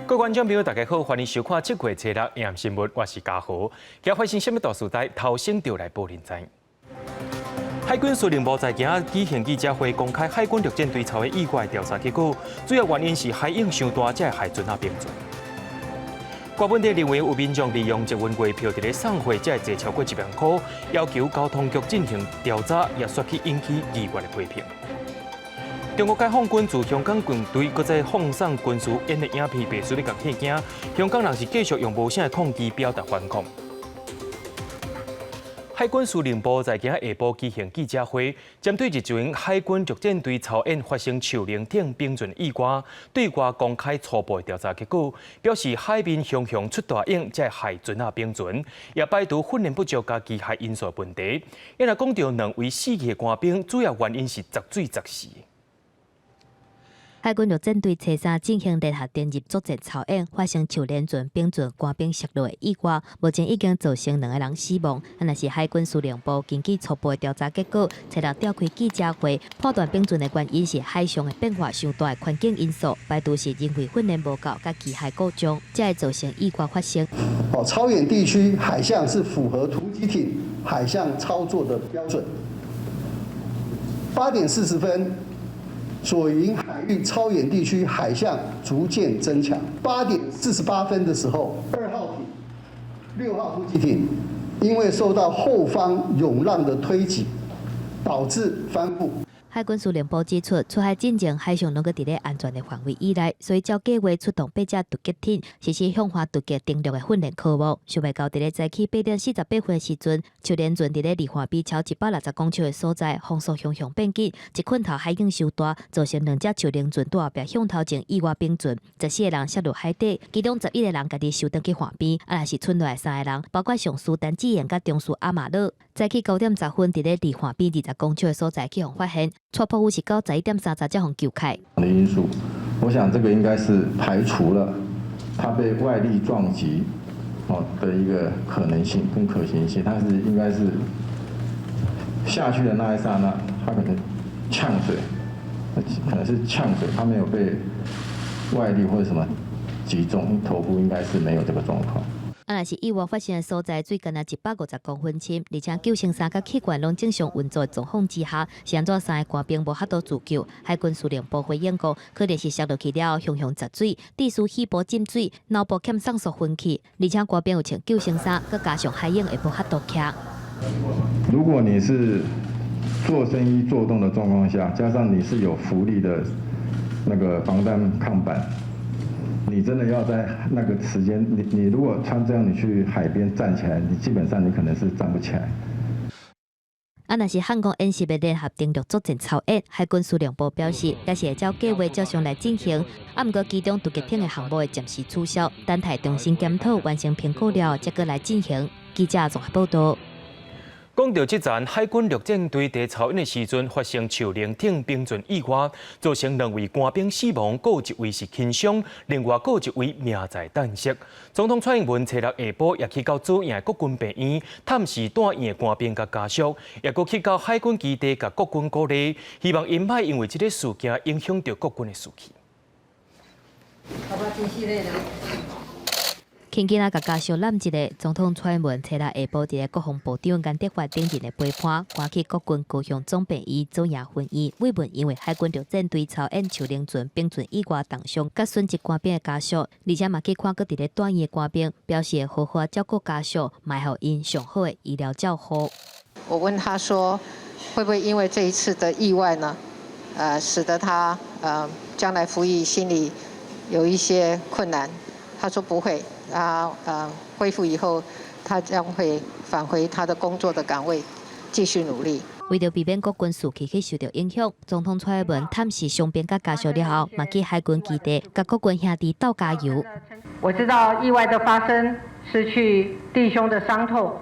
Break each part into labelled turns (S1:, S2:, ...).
S1: 各位觀眾朋友，大家好，歡迎收看這月初六暗新聞，我是嘉豪。今發生什麼大事代，頭先就來報恁知。海軍司令部在今仔舉行記者會，公開海軍陸戰隊操演意外調查結果，主要原因是海湧傷大，才會害船仔冰船。郭本地認為有民眾利用捷運月票佇咧送貨，才會坐超過1萬箍，要求交通局進行調查，也煞去引起議員的批評。中國解放軍自香港軍隊閣再放送軍事演的影片，白書咧共嚇驚，香港人是繼續用無聲的抗議表達反抗。海軍司令部在今仔下晡舉行記者會，針對日前海軍陸戰隊操演發生樹靈艇冰船意外，對外公開初步調查結果，表示海面洶洶出大湧，才會害船仔冰船，也排除訓練不足佮機械因素問題。伊若講著兩位死去的官兵，主要原因是溺水溺死。
S2: 海軍陸戰隊初三進行聯合登入作戰操演，發生樹輪船冰船官兵摔落的意外，目前已經造成兩个人死亡。啊，若是海軍司令部根據初步的調查結果，初六召開記者會，判斷冰船的原因是海上的變化傷大的環境因素，排除是人為訓練無夠佮機械故障，才會造成意外發生。
S3: 哦，操演地區海象是符合突擊艇海象操作的標準。8點40分，左營海域操演地區海象逐漸增強。8點48分的時候，2號艇、6號突擊艇因為受到後方湧浪的推擠，導致翻覆。
S2: 海軍司令部指出，出海進前海上攏閣佇咧安全的範圍以內，所以照計劃出動八隻突擊艇實施向岸突擊登陸的訓練科目。想袂到佇咧早起8點48分的時陣，樹輪船佇咧離岸邊超160公尺的所在，風速洶洶變緊，一困頭海湧傷大，造成兩隻樹輪船佇後壁向頭前意外冰船，14個人摔落海底，其中11個人家己游轉去岸邊，啊，若是賰落來三个人，包括上士陳志賢佮中士阿馬勒，早起9點10分佇咧離岸邊20公尺的所在去予發現。初步有是到11點30才予救起。
S4: 的因素，我想這個應該是排除了他被外力撞擊哦的一個可能性跟可行性，他是應該是下去的那一剎那，他可能嗆水，可能是嗆水，他沒有被外力或者什麼擊中，頭部應該是沒有這個狀況。
S2: 啊，若是意外發生的所在，水干焦150公分深，而且救生衫佮氣罐攏正常運作的狀況之下，是按怎三个官兵無法度自救？海軍司令部回應講，可能是摔落去了後，洶洶溺水，致使肺部進水，腦部欠送氧氣，而且官兵有穿救生衫，閣加上海湧會無法度徛。
S4: 如果你是做生意做動的狀況下，加上你是有浮力的那個防彈抗板。你真的要在那個時間，你如果穿這樣，你去海邊站起來，你基本上你可能是站不起來。
S2: 啊，若是漢光演習的聯合登陸作戰操演，海軍司令部表示，也是會照計劃照常來進行。啊，毋過其中突擊艇的項目會暫時取消，等待重新檢討完成評估了後，才閣來進行。記者綜合報道。
S1: 講著這層海軍陸戰隊佇操演的時陣發生樹靈艇冰船意外，造成兩位官兵死亡，閣有一位是輕傷，另外閣有一位命在旦夕。總統蔡英文初六下晡也去到左營國軍病院探視蹛院的官兵佮家屬，也閣去到海軍基地共國軍鼓勵，希望𪜶莫因為這个事件影響著國軍的士氣。
S2: 輕囡仔共家屬攬一下，總統蔡英文初六下晡佇咧國防部長顏德發等人的陪伴，趕去國軍高雄總病院左營分院慰問因為海軍陸戰隊操演樹靈船冰船意外重傷佮殉職官兵的家屬，而且嘛去看閣佇咧蹛院的官兵，表示會好好照顧家屬，嘛會予𪜶上好的醫療照護。
S5: 我問他說，會不會因為這一次的意外呢？使得他將來服役心理有一些困難？他說不會。他恢復以後，他將會返回他的工作的崗位，繼續努力。
S2: 為著避免國軍士氣去受著影響，總統蔡英文探視傷兵佮家屬了後，嘛去海軍基地共國軍兄弟鬥加油。
S6: 我知道意外的發生，失去弟兄的傷痛，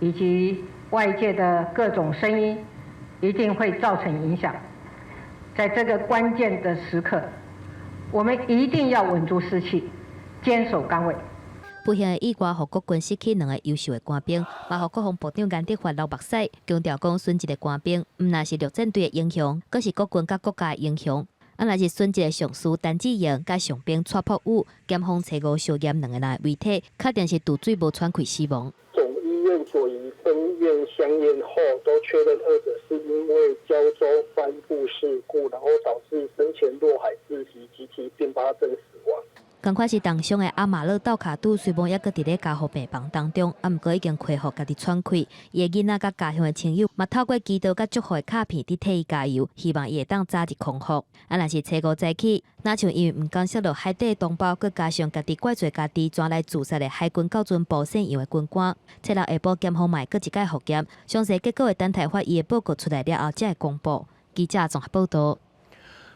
S6: 以及外界的各種聲音，一定會造成影響。在這個關鍵的時刻，我們一定要穩住士氣，堅守崗位。
S2: 不幸的意外，予國軍失去兩個優秀的官兵，嘛予國防部長顏德發流目屎，強調講，損一个官兵，毋但是陸戰隊的英雄，閣是國軍佮國家的英雄。啊，若是殉職的上士陳志榮佮上兵蔡柏宇，檢方初五相驗兩个人的遺體，確定是墜水無喘氣死亡。
S7: 總醫院左營分院相驗後，都確認二者是因為膠舟翻覆事故，然後導致深潛落海窒息及其併發症死亡。
S2: 仝款是重傷的阿馬勒道卡杜，雖罔猶閣佇咧加護病房當中，啊，毋過已經恢復家己喘氣。伊的囡仔佮家鄉的親友嘛透過祈禱佮祝福的卡片，佇替伊加油，希望伊會當早日康復。啊，若是初五早起，若像因為毋甘摔落海底的同胞，閣加上家己怪罪家己，轉來自殺的海軍教訓部姓楊的軍官，初六下晡檢方嘛會閣一擺復檢，詳細結果會等待法醫的報告出來了後才會公布。記者綜合報道。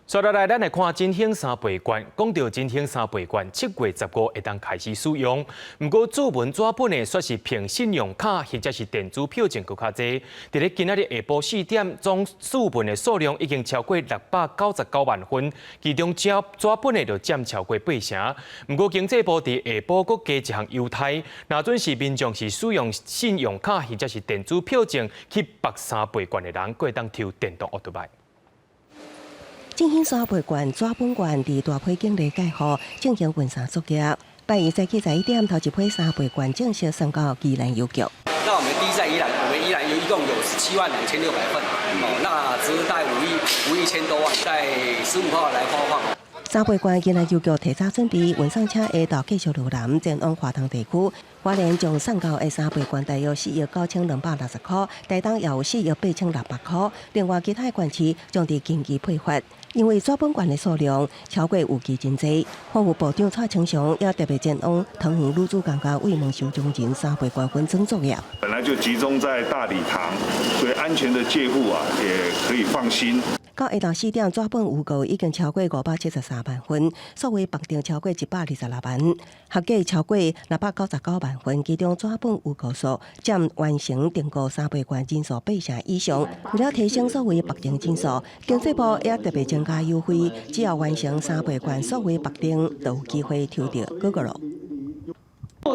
S1: 接落來，咱來看振興三倍券。講到振興三倍券，7月15會當開始使用。毋過，注文紙本的，煞是憑信用卡或者是電子票證閣較濟。佇咧今仔日下晡4點，總注文的數量已經超過699萬份，其中紙本的就佔超過八成。毋過，經濟部佇下晡閣加一項優待，若準是民眾是使用信用卡或者是電子票證去縛三倍券的人，閣會當抽電動奧多擺。
S8: 振興三倍券、紙本券佇大批警力蓋予進行分散作業。拜一早起11點，頭一批三倍券正式送到宜蘭郵局。
S9: 那我們第一站宜蘭，我們宜蘭有一共有17萬2600份，哦，那值大概5億5億1000多萬，在15號來發放。
S8: 三倍券宜蘭郵局提早準備，運送車下晝繼續落南前往華東地區。花蓮將送到的三倍券大約4億9260塊，台東也有4億8600塊。另外，其他縣市將佇近期配發。因為紙本券的數量超過預期真濟，法務部長蔡清祥也特別前往桃園女子監獄慰問收容人三倍券分裝作業。
S10: 本來就集中在大禮堂，所以安全的借戶啊，也可以放心。
S8: 到下晝4點，紙本預購已經超過573萬份，數位綁定超過126萬，合計超過699萬份。其中紙本預購數佔完成訂購三倍券人數八成以上。為了提升數位綁定人數，經濟部也特別增加優惠，只要完成三倍券數位綁定，就有機會抽著 Gogoro。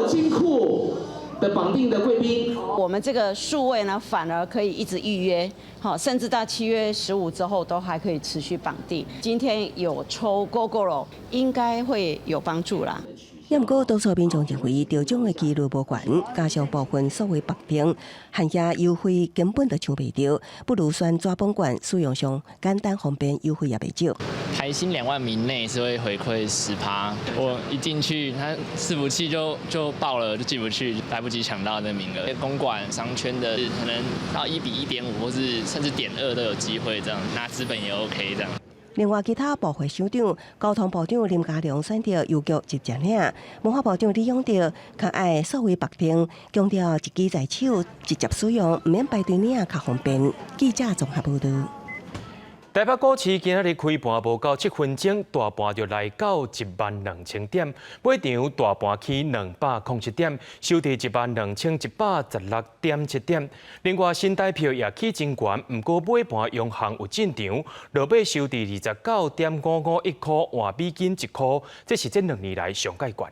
S11: 金庫的綁定的貴賓，
S12: 我們這個數位呢，反而可以一直預約，好，甚至到7月15之後都還可以持續綁定。今天有抽 Gogoro，應該會有幫助啦。
S8: 也毋過，多數民眾認為中獎的機率無懸，加上部分數位綁定限額優惠根本就搶袂著，不如選紙本券，使用上簡單方便，優惠也袂少。
S13: 台新2萬名內是會回饋10趴，我一進去，他伺服器就爆了，就進不去，來不及搶到那名額。公館商圈的可能到1比1.5，或是甚至.2都有機會，這樣拿紙本也 OK 這樣。
S8: 另外，其他部會首長、交通部長林佳龍選擇郵局直接領，文化部長李永得較愛數位綁定，強調一機在手，直接使用，毋免排隊領較方便。記者綜合報導。
S1: 台北股市今仔日開盤無到7分鐘，大盤就來到1萬2000點，尾場大盤起207點，收佇1萬2116.7點。另外，新台票也起真懸，毋過尾盤央行有進場，落尾收佇29.551箍換美金一箍，這是這2年來上蓋懸的。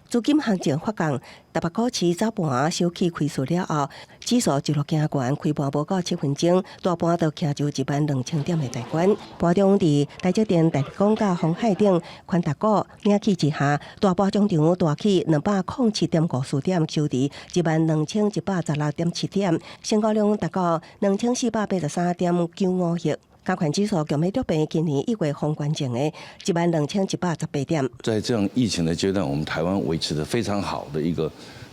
S8: 資金行情發降，台北股市早盤小起開市了後，指數一路行懸，開盤無到7分鐘，大盤就徛就1萬2000點的大關。盤中佇台積電、大立光佮鴻海等權值股領起之下，大盤終場大起207.54點，收佇1萬2116.7點，成交量達到2483.95億。加權指數強欲觸平今年1月封關前的1萬2118點。
S14: 在這樣疫情的階段，我們台灣維持得非常好的一個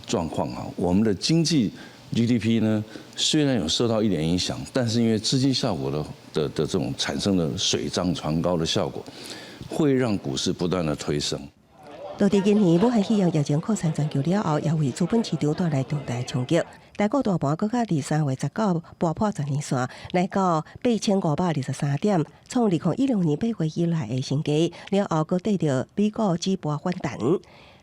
S14: 狀況啊。我們的經濟 GDP 呢，雖然有受到一點影響，但是因為資金效果的這種產生的水漲船高的效果，會讓股市不斷的推升。
S8: 到佇今年武漢肺炎疫情擴散全球了後，也為資本市場帶來重大衝擊。台股大盤閣較佇3月19撥破十年線，來到8523點，創2016年8月以來的新低。了後，閣綴著美股指盤反彈。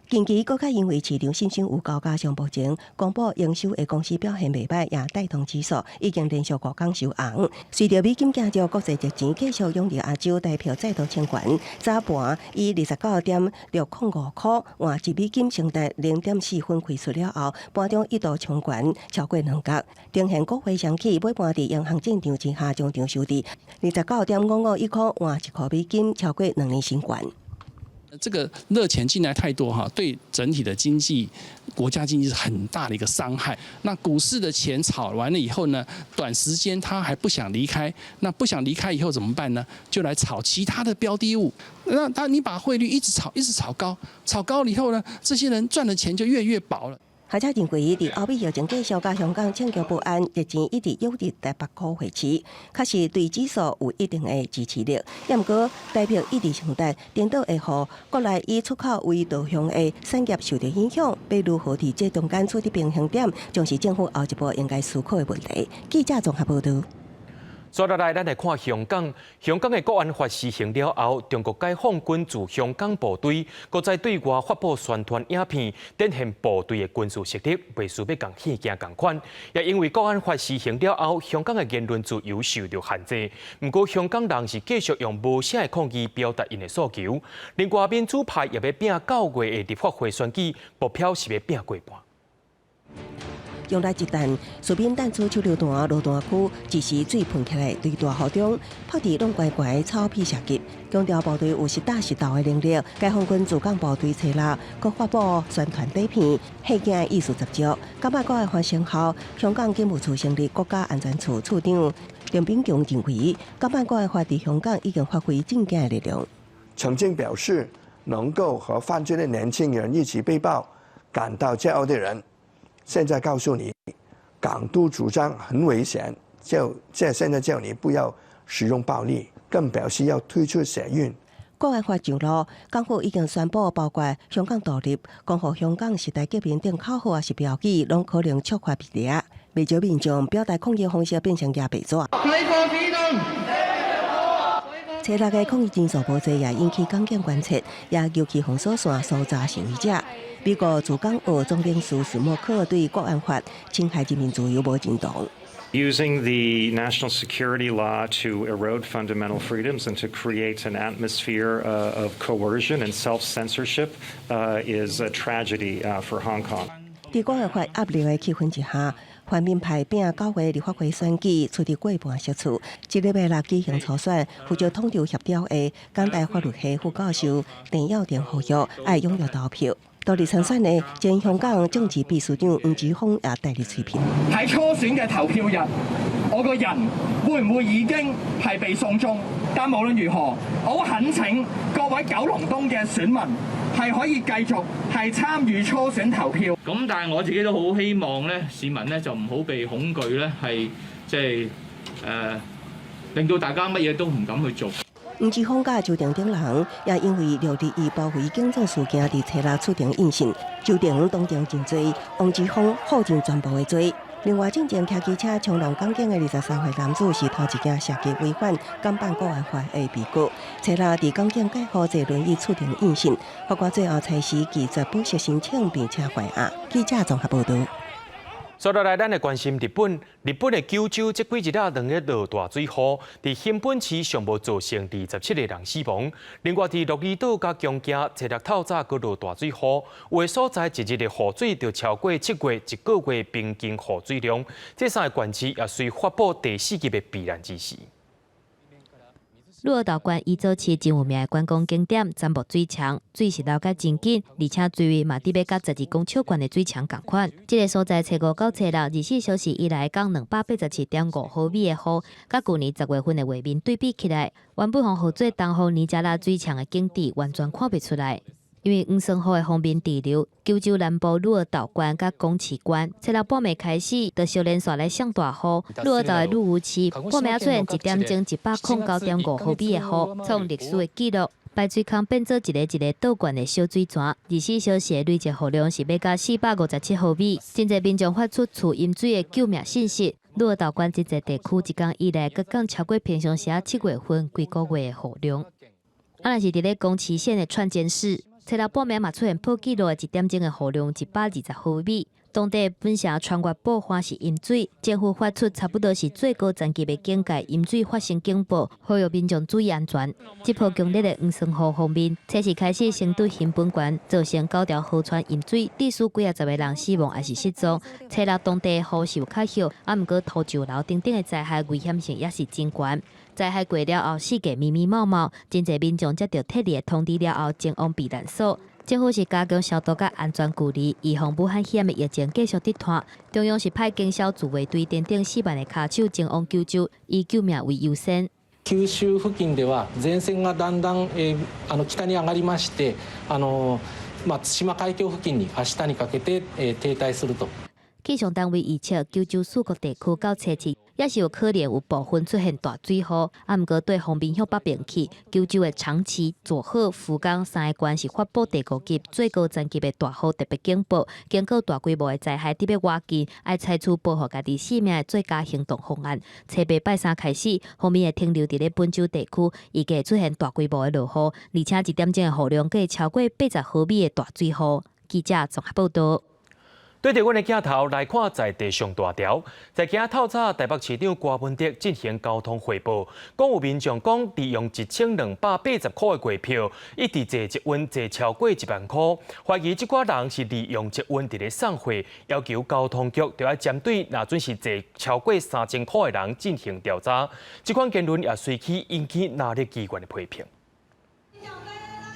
S8: 近期閣較因為市場信心有夠，加上目前公布營收的公司表現袂䆀，也帶動指數已經連續五工收紅。隨著美金行著國際熱錢繼續湧入亞洲，台票再度衝懸，早盤以29.605箍換1美金，升達0.4分開出了後，盤中一度衝懸超過兩角，呈現股匯雙起，尾盤佇央行震盪之下，終場收佇29.551箍換1箍美金，超過2年新懸。
S15: 這個熱錢進來太多哈，對整體的經濟、國家經濟是很大的一個傷害。那股市的錢炒完了以後呢，短時間他還不想離開，那不想離開以後怎麼辦呢？就來炒其他的標的物。那他你把匯率一直炒，一直炒高，炒高了以後呢，這些人賺的錢就越來越薄了。
S8: 學者認為，佇歐美疫情繼續佮香港政局不安，熱錢一直湧入台北股匯市，確實對指數有一定的支持力。毋過，台幣一直升值，顛倒會予國內以出口為導向的產業受著影響，欲如何佇這中間取得平衡點，將是政府後一步應該思考的問題。記者綜合報導。
S1: 接落來，咱來看香港。香港的國安法施行了後，中國解放軍駐香港部隊閣再對外發布宣傳影片，展現部隊的軍事實力，袂輸欲共戲鏡仝款。也因為國安法施行了後，香港的言論自由受著限制。毋過香港人是繼續用無聲的抗議表達𪜶的訴求。另外，民主派也欲拚9月的立法會選舉，目標是欲拚過半。
S8: 用來一旦，士兵彈出手榴彈，落單區一時水噴起來，對大雨中拍佇攏懸懸草皮射擊，強調部隊有實打實鬥的能力。解放軍駐港部隊初六閣發布宣傳短片，戲鏡意思十足。港版國安法生效，香港警務處成立國家安全處處長鄧炳強認為，港版國安法佇香港已經發揮正經的力量。
S16: 曾經表示能夠和犯罪的年輕人一起被捕感到驕傲的人，現在告訴你，港獨主張很危險，就這現在叫你不要使用暴力，更表示要退出社運。
S8: 國安法上路，港府已經宣布，包括香港獨立、光復香港時代革命等口號抑是標語，攏可能觸法被抓。袂少民眾表達抗議方式變成舉白紙。初六的抗議人數無濟，也引起港警關切，也尤其封鎖線搜查示威者。美國駐港澳總領事史墨克對國安法侵害人民自由無認同。
S17: Using the national security law to erode fundamental freedoms and to create an atmosphere of coercion and self-censorship is a tragedy for Hong Kong.
S8: 佇國安法壓力的氣氛之下，泛民派拚9月立法會選舉取得過半席次。這禮拜六舉行初選，負責統籌協調的港大法律系副教授鄭耀庭呼籲愛踴躍投票。獨立參選的前香港政治秘書長黃之鋒也帶入喙評。
S18: 喺初選嘅投票日，我個人會唔會已經係被送中？但無論如何，我好懇請各位九龍東嘅選民係可以繼續係參與初選投票。
S19: 咁但係我自己都好希望咧，市民咧就唔好被恐懼咧，係即係令到大家乜嘢都唔敢去做。
S8: 黃之鋒佮周庭等人也因為621包圍警總事件，佇初六出庭應訊。周庭當庭認罪，黃之鋒否認全部的罪。另外，進前騎機車衝撞港警的23歲男子是頭一件涉及違反港版國安法的被告。初六佇港警介護坐輪椅出庭應訊，法官最後裁示拒絕保釋申請，並且還押。記者綜合報導。
S1: 接落來，咱來關心日本。日本的九州這幾日啊，連咧落大水雨，佇熊本市上無造成27個人死亡。另外，佇鹿兒島佮長崎，初六透早閣落大水雨，有的所在一日的雨水就超過7月一個月平均雨水量。這三个縣市也隨發布第四級的避難指示。
S2: 鹿兒島縣伊佐市真有名的觀光景點杉木水牆，水是流甲真緊，而且水位嘛佇欲佮12公尺懸的水牆仝款。這个所在初五到初六24小時以來降287.5毫米的雨，佮舊年10月份的畫面對比起來，原本予號做東方尼加拉水牆的景致完全看袂出來。因為黃酸雨的鋒面滯留，九州南部鹿兒島縣佮宮崎縣，初六半暝開始，就相連紲來上大雨。鹿兒島的鹿屋市半暝出現一點鐘109.5毫米的雨，創歷史的紀錄。排水孔變做一个一个倒灌的小水泉，24小時的累積雨量是欲到457毫米。真濟民眾發出儲飲水的救命信息。鹿兒島縣真濟地區一工以內，閣降超過平常時仔7月份規個月的雨量。啊，若是佇咧宮崎縣的串間市。初六半暝嘛出現破紀錄的一點鐘的雨量120毫米。當地本城川越埔華是淹水，政府發出差不多是最高層級的警戒，淹水發生警報，呼籲民眾注意安全。這波強烈的黃酸雨鋒面，初四開始先對熊本縣造成九條河川淹水，至少幾仔十个人死亡抑是失蹤。初六當地雨是有較歇，啊，毋過土石流等等的災害危險性也是真懸。災害過了後，四界密密麻麻，真濟民眾接著撤離的通知了後，前往避難所。政府是加強消毒佮安全距離，預防武漢肺炎的疫情繼續佇拖。中央是派警消自衛隊等等4萬个跤手前往九州，以救命為優先。
S20: 九州付近では前線がだんだんあの北に上がりまして、あのまあ対馬海峡付近に明日にかけて停滞すると。
S2: 氣象單位預測，九州四國地區到初七也是有可能有部分出現大水雨。啊，毋過對方面向北邊去，九州的長崎、佐賀、福岡三个縣是發布第五級最高層級的大雨特別警報，警告大規模的災害佇欲倚近，愛採取保護家己性命的最佳行動方案。初八拜三開始，鋒面會停留佇咧本州地區，預計出現大規模的落雨，而且一點鐘的雨量會超過80毫米的大水雨。記者綜合報道。
S1: 對著阮的鏡頭來看，在地上大條，在今透早台北市長柯文哲進行交通匯報，講有民眾講利用1280塊的月票，一直坐捷運坐超過1萬塊，懷疑這寡人是利用捷運佇咧送貨，要求交通局著愛針對若準是坐超過3000塊的人進行調查。這款言論也隨起引起藍綠議員的批評。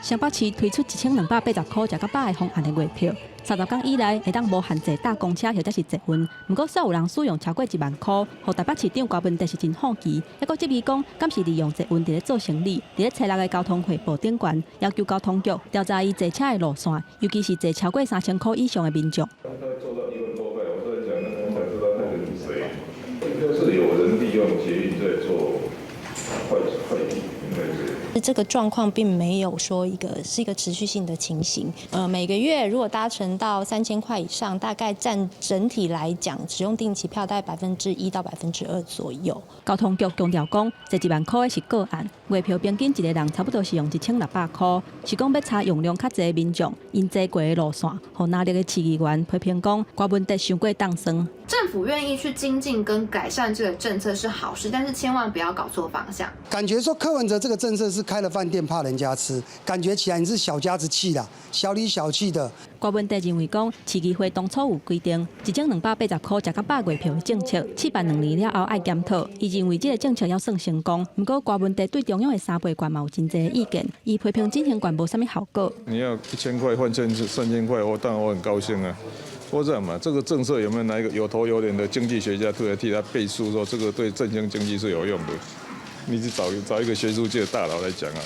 S21: 雙北市推出1280箍食到飽的方案的月票，30工以內會當無限制搭公車或者是捷運。毋過，煞有人使用超過1萬箍，予台北市長柯文哲是真好奇。猶閣質疑講，敢是利用捷運佇咧做生理？佇咧初六的交通匯報頂懸，要求交通局調查伊坐車的路線，尤其是坐超過3000箍以上的民眾。
S10: 做到1萬多塊，我在想，那我才知道那個是誰。應該是有人利用捷運在做快遞，應該是。
S22: 這個狀況並沒有說一個是一個持續性的情形。每個月如果搭乘到3000塊以上，大概佔整體來講，使用定期票大概1%到2%左右。
S21: 交通局強調講，坐1萬塊的是個案，月票平均一個人差不多是用1600塊，是講欲查用量較濟的民眾，𪜶坐過的路線，予藍綠的市議員批評講，柯文哲傷過當算。
S23: 政府願意去精進跟改善這個政策是好事，但是千萬不要搞錯方向。
S24: 感覺說柯文哲這個政策是開了飯店怕人家吃，感覺起來你是小家子氣啦，小裡小氣的。
S21: 柯文哲認為講，市議會當初有規定，1280塊食到飽月票的政策，試辦2年了後愛檢討。伊認為這個政策猶算成功，毋過柯文哲對中央的三倍券嘛有真濟意見，伊批評振興券無啥物效果。
S10: 你要1000塊換成3000塊，我當然我很高興啊。說這樣嘛，這個政策有沒有哪一個有頭有臉的經濟學家出來替他背書，說這個對振興經濟是有用的？你去找找一個學術界的大佬來講啊。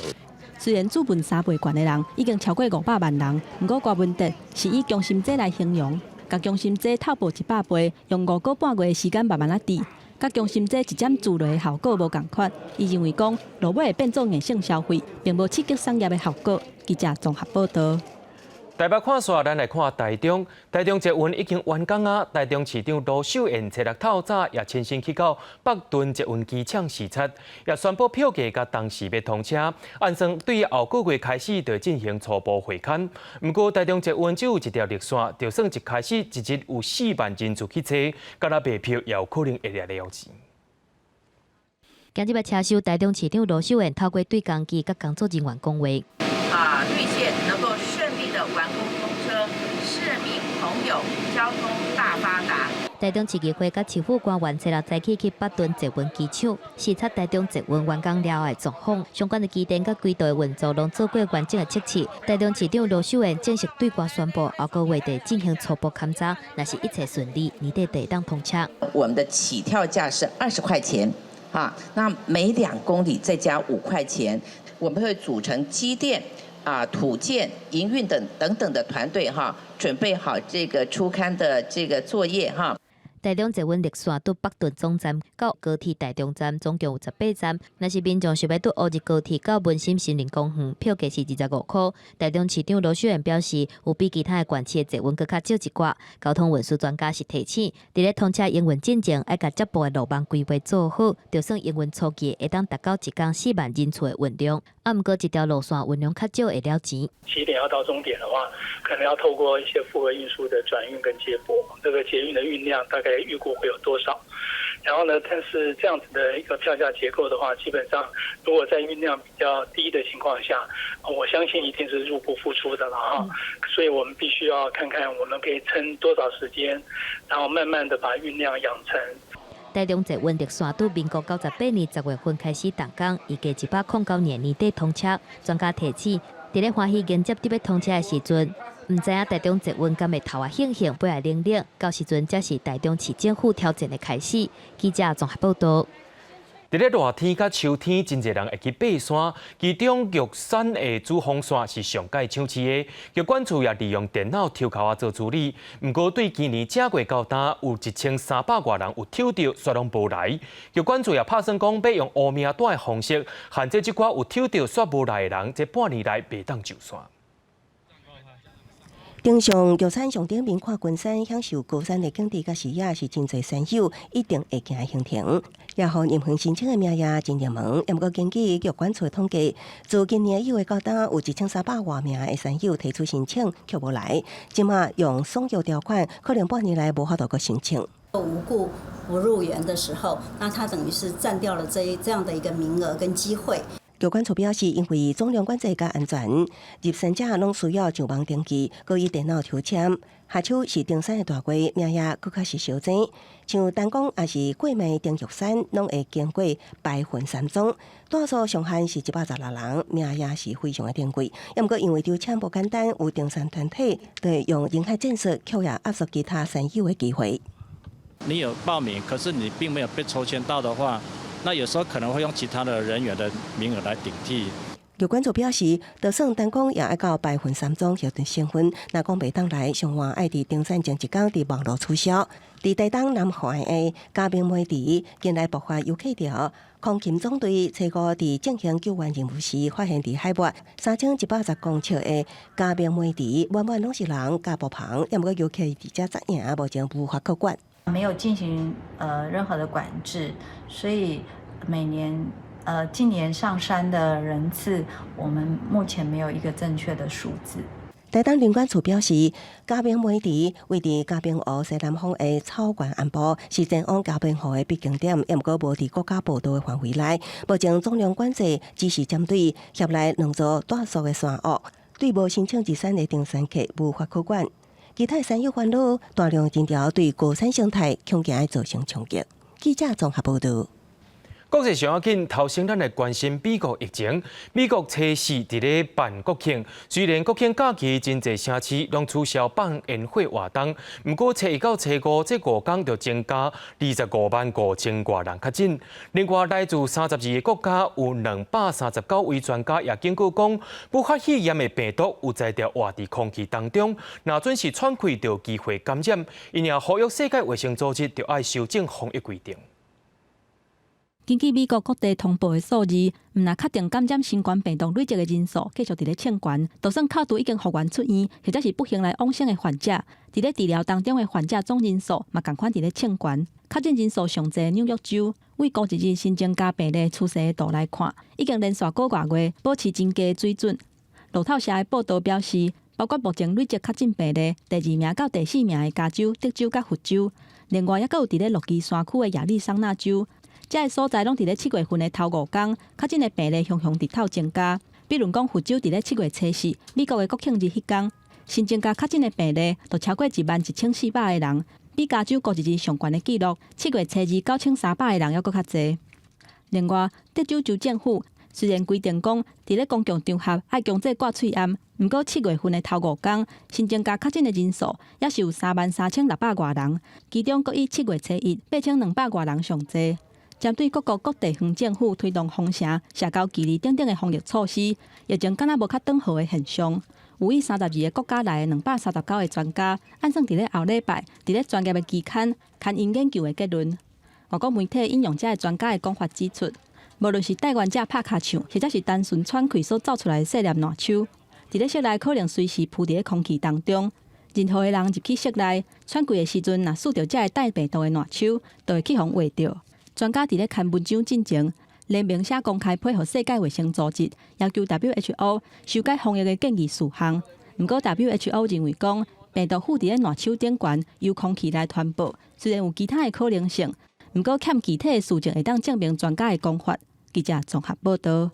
S21: 雖然主問三倍券的人已經超過500萬人，毋過柯文哲是以強心劑來形容，共強心劑透薄100倍，用5個半月的時間慢慢仔治，佮強心劑一針注落的效果無仝款。伊認為講，落尾會變做硬性消費，並無刺激產業的效果。記者綜合報道。
S1: 台北看煞，咱來看台中。台中捷運已經完工啊！台中市長盧秀燕初六透早也親身去到北屯捷運機場視察，也宣布票價佮當時欲通車。按算對後個月開始就進行初步會勘。毋過台中捷運只有一條綠線，就算一開始一日有4萬人次去坐，敢若賣票也有可能會掠了錢。
S2: 今日車手台中市長盧秀燕透過對講機佮工作人員講話。
S25: 啊，綠線能夠順利的完工通車，市民朋友交通大發達。
S2: 台中市議會佮市府官員初六早起去北屯捷運機場視察台中捷運完工了後的狀況，相關的機電佮軌道的運作攏做過完整的測試。台中市長盧秀燕正式對外宣布，後個月底進行初步勘查，若是一切順利，年底就會當通車。
S25: 我們的起跳價是20塊錢，啊，那每2公里再加5塊錢，我們會組成機電、啊土建、營運等等等的團隊哈，準備好這個初勘的這個作業哈。
S2: 台中捷運綠線對北屯總站到高鐵台中站總共有18站。若是民眾想欲對烏日高鐵到文心森林公園，票價是25塊。台中市長盧秀燕表示，有比其他的縣市的捷運閣較少一寡。交通運輸專家是提醒，佇咧通車營運進前，愛共接駁的路網規劃做好，就算營運初期會當達到一工4萬人次的運量。啊，毋過一條路線運量較少會了錢。
S3: 起點要到終點的話，可能要透過一些複合運輸的轉運跟接駁，這個捷運的運量大概預估會有多少？然後呢，但是這樣子的一個票價結構的話，基本上如果在運量比較低的情況下，我相信一定是入不敷出的了哈。所以我們必須要看看我們可以撐多少時間，然後慢慢的把運量養成。
S2: 台中捷運綠線對民國98年10月份開始動工，預計109年年底通車。專家提醒，佇咧歡喜迎接得欲通車的時陣，毋知影台中捷運敢會頭仔興興尾仔冷冷，到時陣才是台中市政府挑戰的開始。記者綜合報道。
S1: 佇咧熱天佮秋天，真濟人會去爬山，其中玉山的主峰山是上蓋搶市的。玉管處也利用電腦抽籤仔做處理。毋過對今年正月到今，有1300外人有抽著，煞攏無來。玉管處也拍算講，欲用烏名單的方式，限制這寡有抽著煞無來的人，這半年內袂當上山。
S8: 登上玉山上頂面看群山，享受高山的景致佮視野，是真濟山友一定會行的行程。也予任何申請的名額真熱門。毋過根據玉管處統計，自今年1月到今，有1300外名的山友提出申請，卻無來。這馬用爽約條款，可能半年內無法度閣申請。
S4: 無故不入園的時候，那他等於是佔掉了這樣的一個名額跟機會。
S8: 玉管處表示，因為總量管制佮安全，入山者攏需要上網登記，閣以電腦抽籤。夏秋是登山的大月，名額閣較是相爭。像單講抑是過暝登玉山，攏會經過白雲山莊，大數上限是116人，名額是非常的珍貴。毋過因為抽籤無簡單，有登山團體會用人海戰術，卻也壓縮其他山友的機會。
S5: 你有報名，可是你並沒有被抽籤到的話，那有時候可能會用其他的人員的名額來頂替。
S8: 玉管處表示，就算單講也愛到白雲山莊核對身份，若講袂當來，上晚愛佇登山前一工佇網路取消。佇台東南環的嘉明梅池，近來爆發遊客潮，空勤總隊初五佇進行救援任務時，發現佇海拔3110公尺的嘉明梅池，滿滿攏是人佮帳篷，毋過遊客佇遮紮營，目前無法可管。
S6: 沒有進行任何的管制，所以每年近年上山的人次，我們目前沒有一個正確的數字。
S8: 台東林管處表示，嘉明梅池位佇嘉明湖西南方的草原鞍部，是前往嘉明湖的必經點，毋過無佇國家步道的範圍內。目前總量管制只是針對協內兩座大數的山岳，對無申請入山的登山客無法可管。其他山友煩惱，大量人潮對高山生態恐驚會造成衝擊。記者綜合報道。
S1: 國際上要緊，頭先咱來關心美國疫情。美國初四佇咧辦國慶，雖然國慶假期真濟城市攏取消放煙火活動，毋過初一到初五這5天就增加25萬5千外人確診。另外，來自32個國家有239位專家也警告講，武漢肺炎的病毒有才調活佇空氣當中，若準是喘氣就有機會感染。𪜶也呼籲世界衛生組織著愛修正防疫規定。
S21: 根據美國各地通報的數字，毋但確定感染新冠病毒累積的人數繼續佇咧衝懸，就算扣除已經復原出院，或者是不幸來往生的患者，佇咧治療當中的患者總人數嘛仝款佇咧衝懸。確診人數上濟紐約州，對五一日新增加病例趨勢的圖來看，已經連續幾個月保持真低水準。路透社的報導表示，包括目前累積確診病例第二名到第四名的加州、德州佮佛州，另外猶閣有佇咧落基山區的亞利桑那州。這个所在攏佇咧7月份的頭5工，確診的病例雄雄直透增加。比如講，佛州佇咧7月初四，美國的國慶日彼工，新增加確診的病例就超過1萬1400個人，比加州五一日上懸的紀錄7月初二9300個人猶閣較濟。另外，德州州政府雖然規定講，佇咧公共場合愛強制掛喙罨，毋過7月份的頭5工，新增加確診的人數也是有33,600外人，其中閣以7月初一8200外人上濟。針對各國各地方政府推動封城、社交距離等等的防疫措施，疫情敢若無較轉好的現象。有以32個國家來的239個專家，按算佇咧後禮拜，佇咧專業的期刊刊𪜶研究的結論。外國媒體引用這个專家的講法指出，無論是帶原者拍尻槍，或者是單純喘氣所走出來的細粒爛錐，佇咧室內可能隨時浮佇咧空氣當中。任何的人入去室內喘氣的時陣，若欶著這个帶病毒的爛錐，就會去予人畫著。專家佇咧刊文章進前，聯名寫公開批予世界衛生組織，要求 WHO 修改防疫的建議事項。毋過 WHO 認為講，病毒附佇咧爛手頂懸，由空氣來傳播，雖然有其他的可能性，毋過欠具體的事證會當證明專家的講法。記者綜合報道。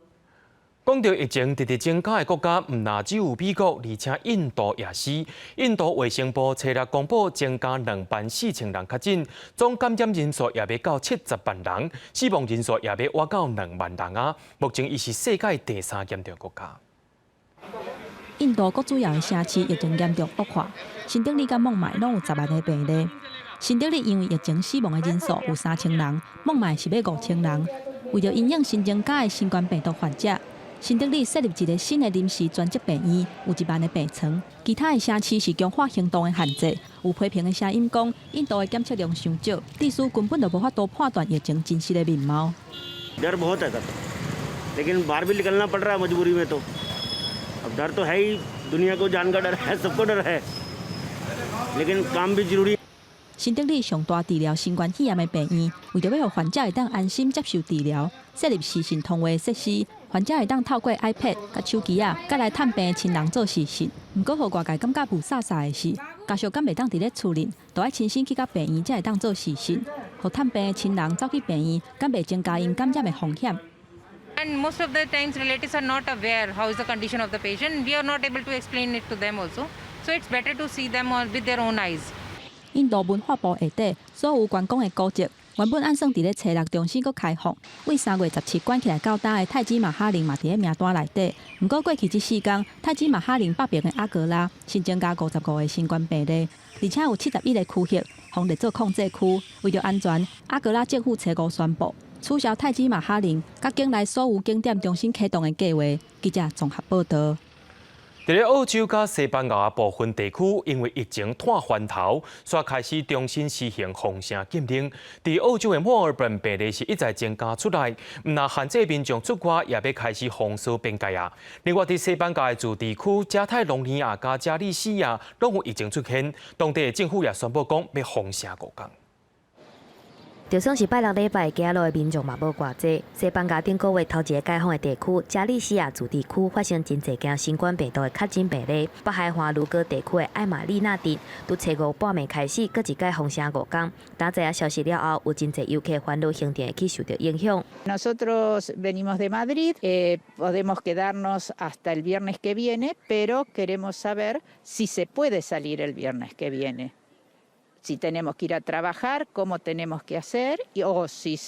S1: 講到疫情直直增加的國家，毋但只有美國，而且印度也是。印度衛生部初六公布增加24,000人確診，總感染人數也欲到70萬人，死亡人數也欲倚到2萬人啊！目前伊是世界第三嚴重國家。
S21: 印度各主要的城市疫情嚴重惡化，新德里佮孟買攏有10萬个病例。新德里因為疫情死亡的人數有3000人，孟買是欲5000人。為著因應新增加的新冠病毒患者，新德里設立一個新的臨時專責病院，有1萬个病床。其他的城市是強化行動的限制。有批評的聲音講，印度的檢測量傷少，致使根本就無法度判斷疫情真實的面貌。
S7: डर बहुत है सर, लेकिन बाहर भी निकलना पड़ रहा है मजबूरी में। तो अब डर तो है ही, दुनिया को जान का डर है, सबको डर है, लेकिन काम भी जरूरी。
S21: 新德里上大治療新冠肺炎的病院，為著欲予患者會當安心接受治療，設立視訊通話設施，患者會當透過 iPad 佮手機仔，佮來探病的親人做視訊。毋過，予外界感覺霧煞煞的是，家屬敢袂當佇咧厝裡，著愛親身去到病院才會當做視訊。予探病的親人走去病院，敢袂增加𪜶感染的風險？
S9: And most of the times relatives are not aware how is the condition of the patient. We are not able to explain it to them also. So it's better to see them all with their own eyes.
S21: 印度文化部下底所有觀光的古蹟，原本按算佇咧初六重新閣開放，對3月17關起來到今的泰姬瑪哈陵嘛佇咧名單內底。毋過過去這四工，泰姬瑪哈陵北爿的阿格拉新增加55個新冠病例，而且有71個區域予列做控制區。為著安全，阿格拉政府初五宣布取消泰姬瑪哈陵佮境內所有景點重新啟動的計劃。記者綜合報道。
S1: 佇咧澳洲佮西班牙部分地區，因為疫情湠翻頭，煞開始重新實行封城禁令。佇澳洲的墨爾本病例是一再增加出來，毋但限制民眾出外，也欲開始封鎖邊界啊。另外，佇西班牙的自治區加泰隆尼亞佮加利西亞攏有疫情出現，當地的政府也宣布講欲封城5工。
S2: 就算是拜六禮拜，街路的民眾嘛無偌濟。西班牙頂個月頭一个解封的地區加利西亞自治區發生真濟件新冠病毒的確診病例。北海岸盧戈地區的艾瑪麗娜鎮，佇初五半暝開始，閣一擺封城5工。當知影消息了後，有真濟遊客煩惱行程會去受著影響。
S11: Nosotros venimos de Madrid, podemos quedarnos hasta el viernes que viene, pero queremos saber si se puede salir el viernes que viene. Si tenemos que ir a trabajar, cómo tenemos que hacer, o si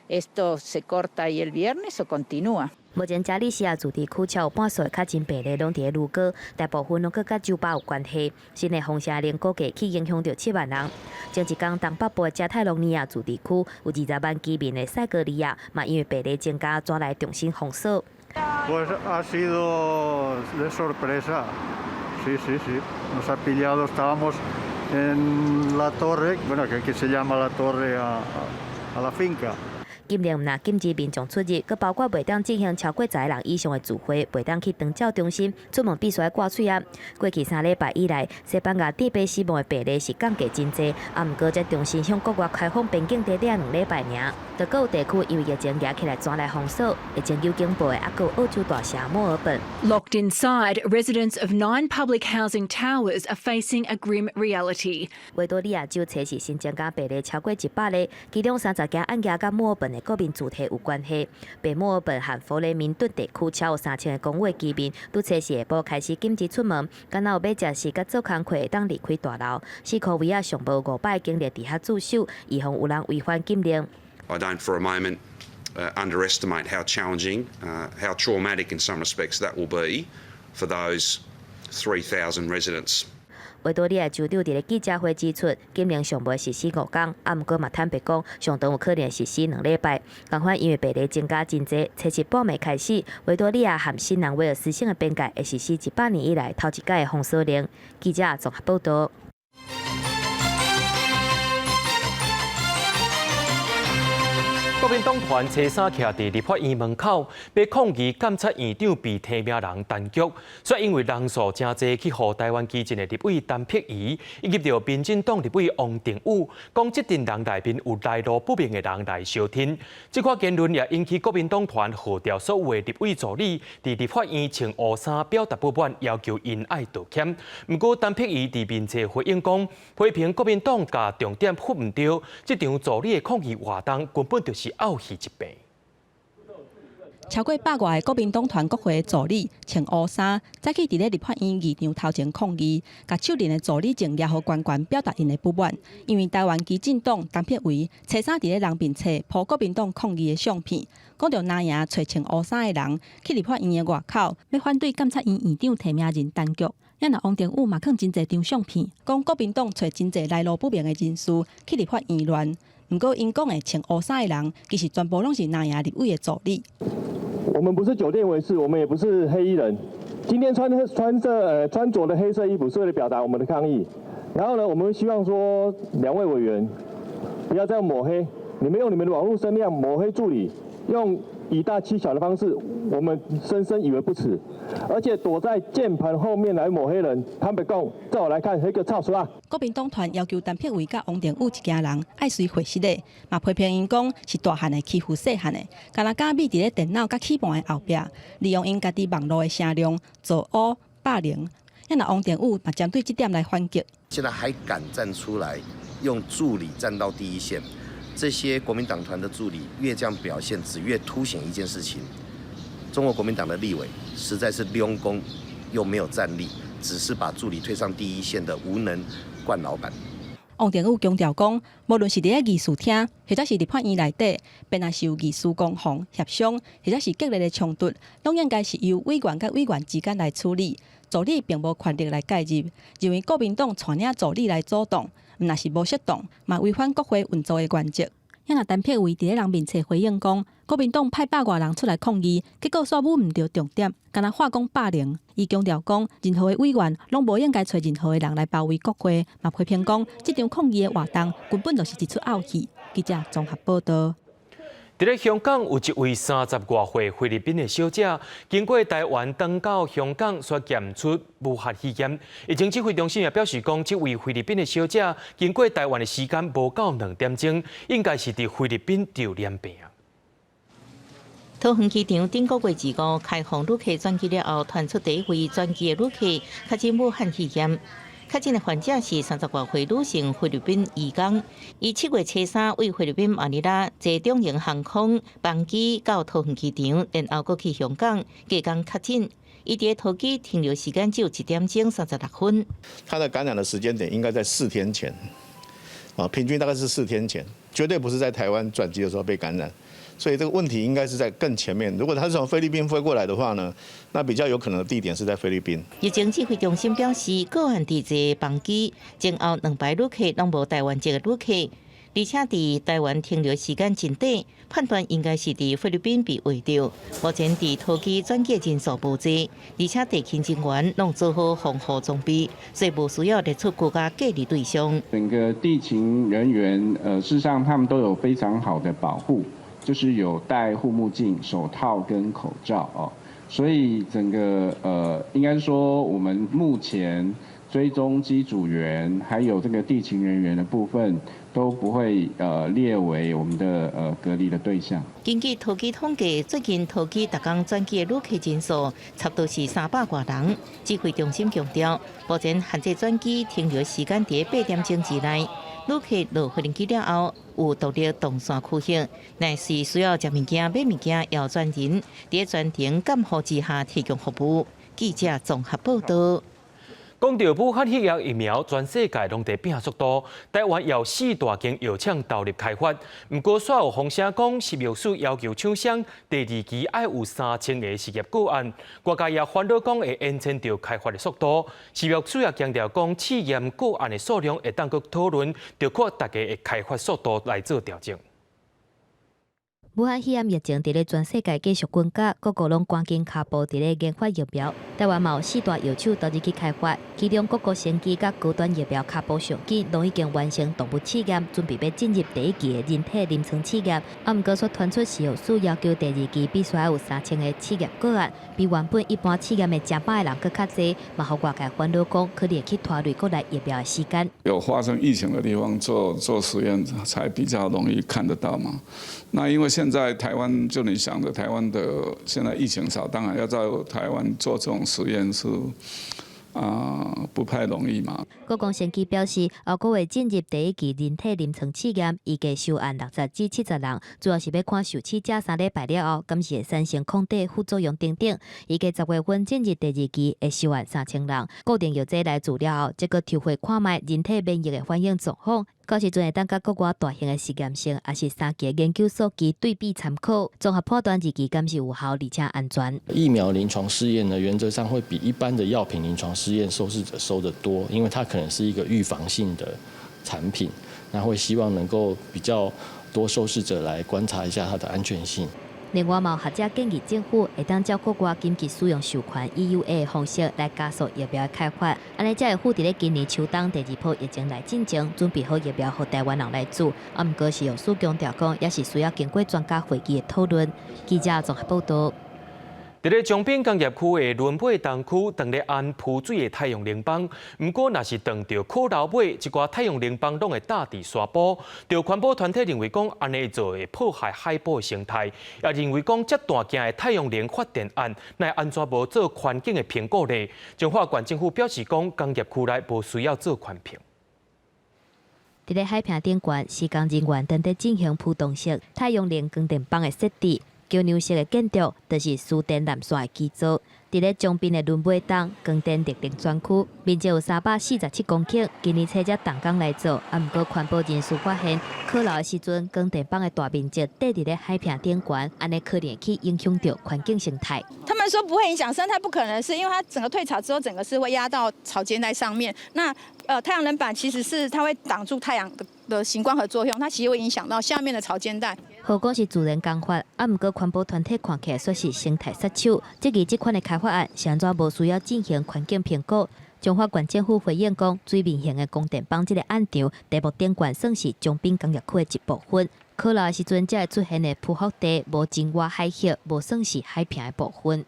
S11: esto se corta ahí el viernes o continúa.
S2: 目前加利西亞自治區超有半數的確診病例攏佇咧盧戈，大部分攏閣佮酒吧有關係。新的封城令估計去影響著7萬人。前一工東北部的加泰隆尼亞自治區有20萬居民的塞戈利亞，嘛因為病例增加，轉來重新封鎖。
S12: Pues ha sido de sorpresa. Sí, sí, sí. Nos ha pillado, estábamos en la torre, bueno, que aquí se llama la torre a la finca.
S2: 禁令毋但禁止民眾出入，閣包括袂當進行超過10個人以上的聚會，袂當去長照中心，出門必須愛掛喙罨。過去3禮拜以來，西班牙致死亡的病例是降低真濟，啊，毋過才重新向國外開放邊境短短2禮拜爾，就閣有地區因為疫情夯起來轉來封鎖，疫情有警報的猶閣有澳洲大城墨爾本。
S13: Locked inside, residents of nine public housing towers are facing a grim reality.
S2: 維多利亞州初四新增加病例超過100例，其中30件案件佮墨爾本的國民主體有關係。北墨爾本和弗雷明頓地區超過3000个公屋居民，佇初四下晡開始禁止出門，敢若有欲食食佮做工課會當離開大樓。西科維亞上無500个警力佇遐駐守，預防有人違反禁令。
S26: I don't for a moment underestimate how challenging, how traumatic in some respects that will be for those 3,000 residents.
S2: 維多利亞州長佇咧記者會指出，禁令上無實施5工，啊，毋過嘛坦白講，上長有可能實施2禮拜。仝款因為病例增加真濟，初七半暝開始，維多利亞和新南威爾斯省的邊界會實施100年以來頭一擺的封鎖令。記者綜合報道。
S1: 國國民黨團初三徛佇立法院門口，欲抗議監察院長被提名人陳菊，煞因為人數誠濟去予台灣基進的立委陳碧儀，以及著民進黨立委王定宇，講這陣人內面有來路不明的人來相挺。這款言論也引起國民黨團號召所有的立委助理佇立法院穿烏衫表達不滿，要求𪜶愛道歉。毋過陳碧儀佇面冊回應講，批評國民黨共重點翕毋著，這場助理的抗議活動根本就是漚戲一晟。
S21: 超過百外个國民黨團國會助理穿烏衫，早起佇咧立法院議場頭前抗議，共手拎的助理證攑予懸懸，表達𪜶的不滿。因為台灣基進黨陳柏惟初三佇咧人面冊 po 國民黨抗議的相片，講著藍營揣穿烏衫的人去立法院的外口，欲反對監察院院長提名人陳菊。啊若王定宇嘛囥真濟張相片，講國民黨揣真濟來路不明的人士去立法院亂。毋過𪜶講的穿烏衫的人，其實全部攏是藍營立委的助理。
S14: 我們不是酒店衛士，我們也不是黑衣人。今天穿着的黑色衣服是為了表達我們的抗議。然後呢，我們希望說兩位委員不要再抹黑，你們用你們的網絡聲量抹黑助理，用以大欺小的方式，我們深深以為不恥。而且躲在鍵盤後面來抹黑人，坦白講，在我來看，彼個臭鼠仔。
S21: 國民黨團要求陳柏惟佮王定宇一家人愛隨會失禮，嘛批評𪜶講是大漢的欺負細漢的，敢若敢覕佇咧電腦佮鍵盤的後壁，利用𪜶家己網路的聲量造烏霸凌。啊若王定宇嘛針對這點來反擊。
S15: 現在還敢站出來用助理站到第一線，這些國民黨團的助理越這樣表現，只越凸顯一件事情：中國國民黨的立委實在是兩公又沒有戰力，只是把助理推上第一線的無能慣老闆。
S21: 王定宇強調講，無論是佇咧議事廳，或者是立法院內底，便若是有議事攻防協商，或者是激烈的衝突，攏應該是由委員佮委員之間來處理，助理並無權力來介入。認為國民黨帶領助理來阻擋，毋但是無適當，嘛違反國會運作的原則。啊若陳柏惟佇咧人面冊回應講，國民黨派百外人出來抗議，結果煞摸毋著重點，干焦喊講霸凌。伊強調講，任何的委員攏無應該揣任何的人來包圍國會，嘛批評講，這場抗議的活動根本就是一齣漚戲。記者綜合報導。
S1: 佇咧香港有一位三十外歲菲律賓的小姐，經過台灣轉到香港，煞檢出武漢肺炎。疫情指揮中心也表示講，這位菲律賓的小姐經過台灣的時間無夠2點鐘，應該是佇菲律賓就染病。
S16: 桃園機場頂個月25開放旅客轉機了後，傳出第一位轉機的旅客確診武漢肺炎。確診的患者是三十外歲女性菲律賓移工，伊7月初三對菲律賓馬尼拉坐長榮航空班機到桃園機場，然後閣去香港，隔工確診。伊佇桃機停留時間只有1點鐘36分。
S17: 他的感染的時間點應該在4天前，啊，平均大概是四天前，絕對不是在台灣轉機的時候被感染。所以這個問題應該是在更前面。如果他是從菲律賓飛過來的話呢，那比較有可能的地點是在菲律賓。
S16: 疫情指揮中心表示，個案佇坐班機前後兩排旅客攏無台灣籍的旅客，而且佇台灣停留時間真短，判斷應該是佇菲律賓被秽著。目前佇桃機轉機人數無濟，而且地勤人員攏做好防護裝備，所以無需要列出國家隔離對象。
S18: 整個地勤人員，事實上他們都有非常好的保護。就是有戴護目鏡、手套跟口罩哦，所以整個應該說我們目前追蹤機組員還有這個地勤人員的部分都不會列為我們的隔離的對象。
S16: 根據桃機統計，最近桃機逐工轉機的旅客人數差不多是300外人。指揮中心強調，目前限制轉機停留時間佇8點鐘之內。旅客落飛機了後，有獨立動線區域，若是需要食物件、買物件，要專人佇專程監護之下提供服務。記者綜合報導。
S1: 講到武漢肺炎疫苗，全世界攏佇拼速度，台灣有四大間藥廠投入開發。毋過，煞有風聲講，食藥署要求廠商第二期愛有3000個實驗個案，外界也煩惱講會延遲著開發的速度。食藥署也強調講，試驗個案的數量會當閣討論，著看大家的開發速度來做調整。
S2: 武漢肺炎疫情佇咧全世界繼續滾加，各國攏趕緊跤步佇咧研發疫苗。台灣嘛有四大藥廠投入去開發，其中國國生技佮高端疫苗跤步上緊，攏已經完成動物試驗，準備欲進入第一期的人體臨床試驗。啊，毋過卻傳出食藥署要求第二期必須愛有3000個試驗個案，比原本一般試驗的100個人閣較濟，嘛予外界煩惱講可能會去拖累國內疫苗的時間。
S10: 有發生疫情的地方做做實驗，才比較容易看得到嘛。那因為現在台灣就你想的，台灣的現在疫情少，當然要在台灣做這種實驗是不太容易嘛。
S2: 國光生技表示，後個月進入第一期人體臨床試驗，預計收案60至70人，主要是欲看受試者3禮拜了後，敢是會產生抗體副作用等等。預計10月份進入第二期，會收案3000人，固定藥劑來治療後，則閣抽血看覓人體免疫的反應狀況。到時陣會當佮國外大型的實驗室，抑是三期研究數據對比參考，綜合判斷二期敢是有效而且安全。
S19: 疫苗臨床試驗呢，原則上會比一般的藥品臨床試驗受試者收得多，因為它可能是一個預防性的產品，那會希望能夠比較多受試者來觀察一下它的安全性。
S2: 另外，嘛有學者建議政府會當照國外緊急使用授權 EUA 的方式來加速疫苗的開發，按呢才會赴佇咧今年秋冬第二波疫情來進前，準備好疫苗予台灣人來注。啊，毋過食藥署強調講，也是需要經過專家會議的討論。記者綜合報導。
S1: 佇咧彰濱工業區的崙尾東區，當咧安鋪水的太陽能板，毋過若是撞著洘流尾，這寡太陽能板攏會搭佇沙埔。著環保團體認為講，按呢做會破壞海埔的生態，也認為講遮大件的太陽能發電案，哪會按怎無做環境的評估呢？彰化縣政府表示講，工業區內無需要做環評。
S2: 佇咧海坪頂懸，施工人員正佇進行浮動式太陽能光電板的設置。橋梁式的建築，就是輸電纜線的基座。佇咧彰濱的崙尾東光電綠能專區，面積有347公頃。今年初才動工來做，啊，毋過環保人士發現，洘流的時陣，光電板的大面積綴佇咧海坪頂懸，按呢可能會去影響著環境生態。
S20: 他們說不會影響生態，不可能是因為它整個退潮之後，整個是會壓到潮間帶上面。那太陽能板其實是它會擋住太陽的行光合作用，它其實會影響到下面的潮間帶。
S2: 號講是自然工法，啊，毋過環保團體看起來卻是生態殺手。質疑這款的開發案是按怎無需要進行環境評估？彰化縣政府回應講，水面型的光電板這个案場，地目頂懸算是彰濱工業區的一部分。洘流的時陣才會出現的匍匐地，無真倚海域，無算是海坪的部分。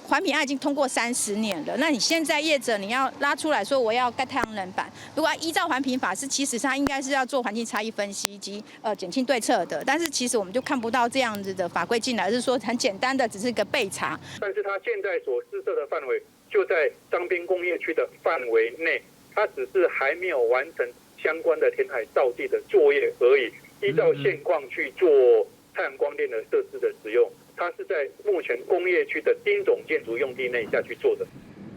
S20: 環評案已經通過30年了，那你現在業者你要拉出來說我要蓋太陽能板，如果依照環評法是，其實它應該是要做環境差異分析及減輕對策的，但是其實我們就看不到這樣子的法規進來，是說很簡單的，只是一個備查。
S22: 但是它現在所施設的範圍就在彰濱工業區的範圍內，它只是還沒有完成相關的填海造地的作業而已，依照現況去做太陽光電的設施的使用。它是在目前工業區的丁種建築用地內下去做的。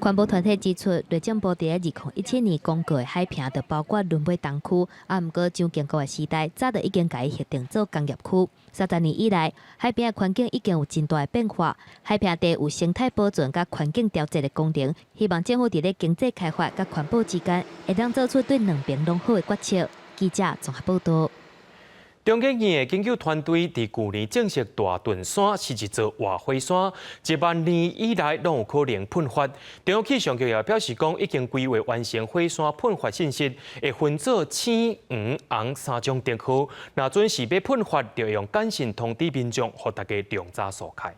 S2: 環保團體指出，內政部佇2017年公告的海坪，就包括崙尾東區，啊，毋過蔣經國的時代早就已經共伊核定做工業區。30年以來，海邊的環境已經有真大的變化，海坪地有生態保存佮環境調節的功能，希望政府佇咧經濟開發佮環保之間，會當做出對兩邊攏好的決策。記者綜合報導。
S1: 中研院的研究團隊佇舊年證實大屯山是一座活火山，1萬年以來攏有可能噴發。中央氣象局也表示講，已經規劃完成火山噴發信息，會分做青、黃、紅三種燈號。若準時欲噴發，就用簡訊通知民眾，予大家量早疏開。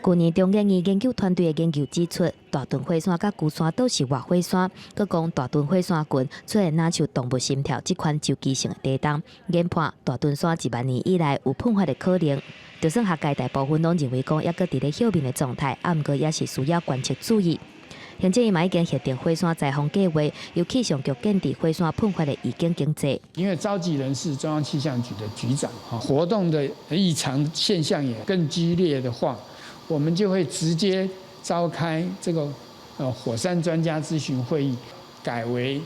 S2: 舊年中研院研究團隊的研究指出，大屯火山佮龜山都是活火山。閣講大屯火山群出現若像動物心跳這款周期性的地動，研判大屯山1萬年以來有噴發的可能。就算學界大部分攏認為講猶閣佇咧休眠的狀態，啊，毋過也是需要觀測注意。行政院嘛已經核定火山災防計劃，由氣象局建置火山噴發的預警機制。
S23: 因為召集人是中央氣象局的局長，活動的異常現象也更激烈的話，我們就會直接召開這個火山專家諮詢會議，改為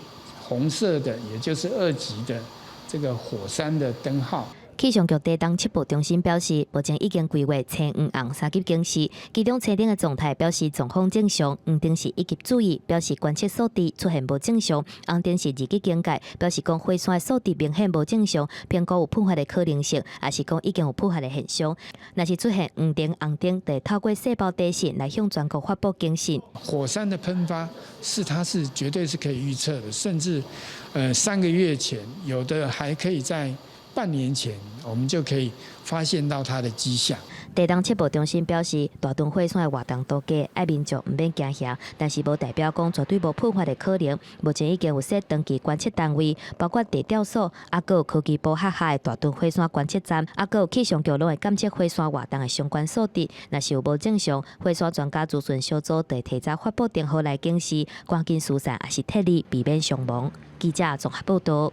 S23: 紅色的，也就是2級的這個火山的燈號。
S2: 氣象局台東測報中心表示，目前已經規劃青、黃、紅三級警示，其中青燈的狀態表示狀況正常，黃燈是一級注意，表示觀測數值出現無正常，紅燈是二級警戒，表示講火山的數值明顯無正常，評估有噴發的可能性，抑是講已經有噴發的現象。若是出現黃燈、紅燈，就會透過世報短訊來向全國發布警訊。
S23: 火山的噴發是它是絕對是可以預測的，甚至3個月前，有的還可以在半年前，我們就可以發現到它的跡象。
S2: 台東測報中心表示，大屯火山的活動度低，愛民眾毋免驚嚇，但是無代表講絕對無噴發的可能。目前已經有設長期觀測單位，包括地調所，抑閣有科技部轄下的大屯火山觀測站，抑閣有氣象局攏會監測火山活動的相關數值。若是有無正常，火山專家諮詢小組就會提早發布電報來警示，趕緊疏散抑是撤離，避免傷亡。記者綜合報道。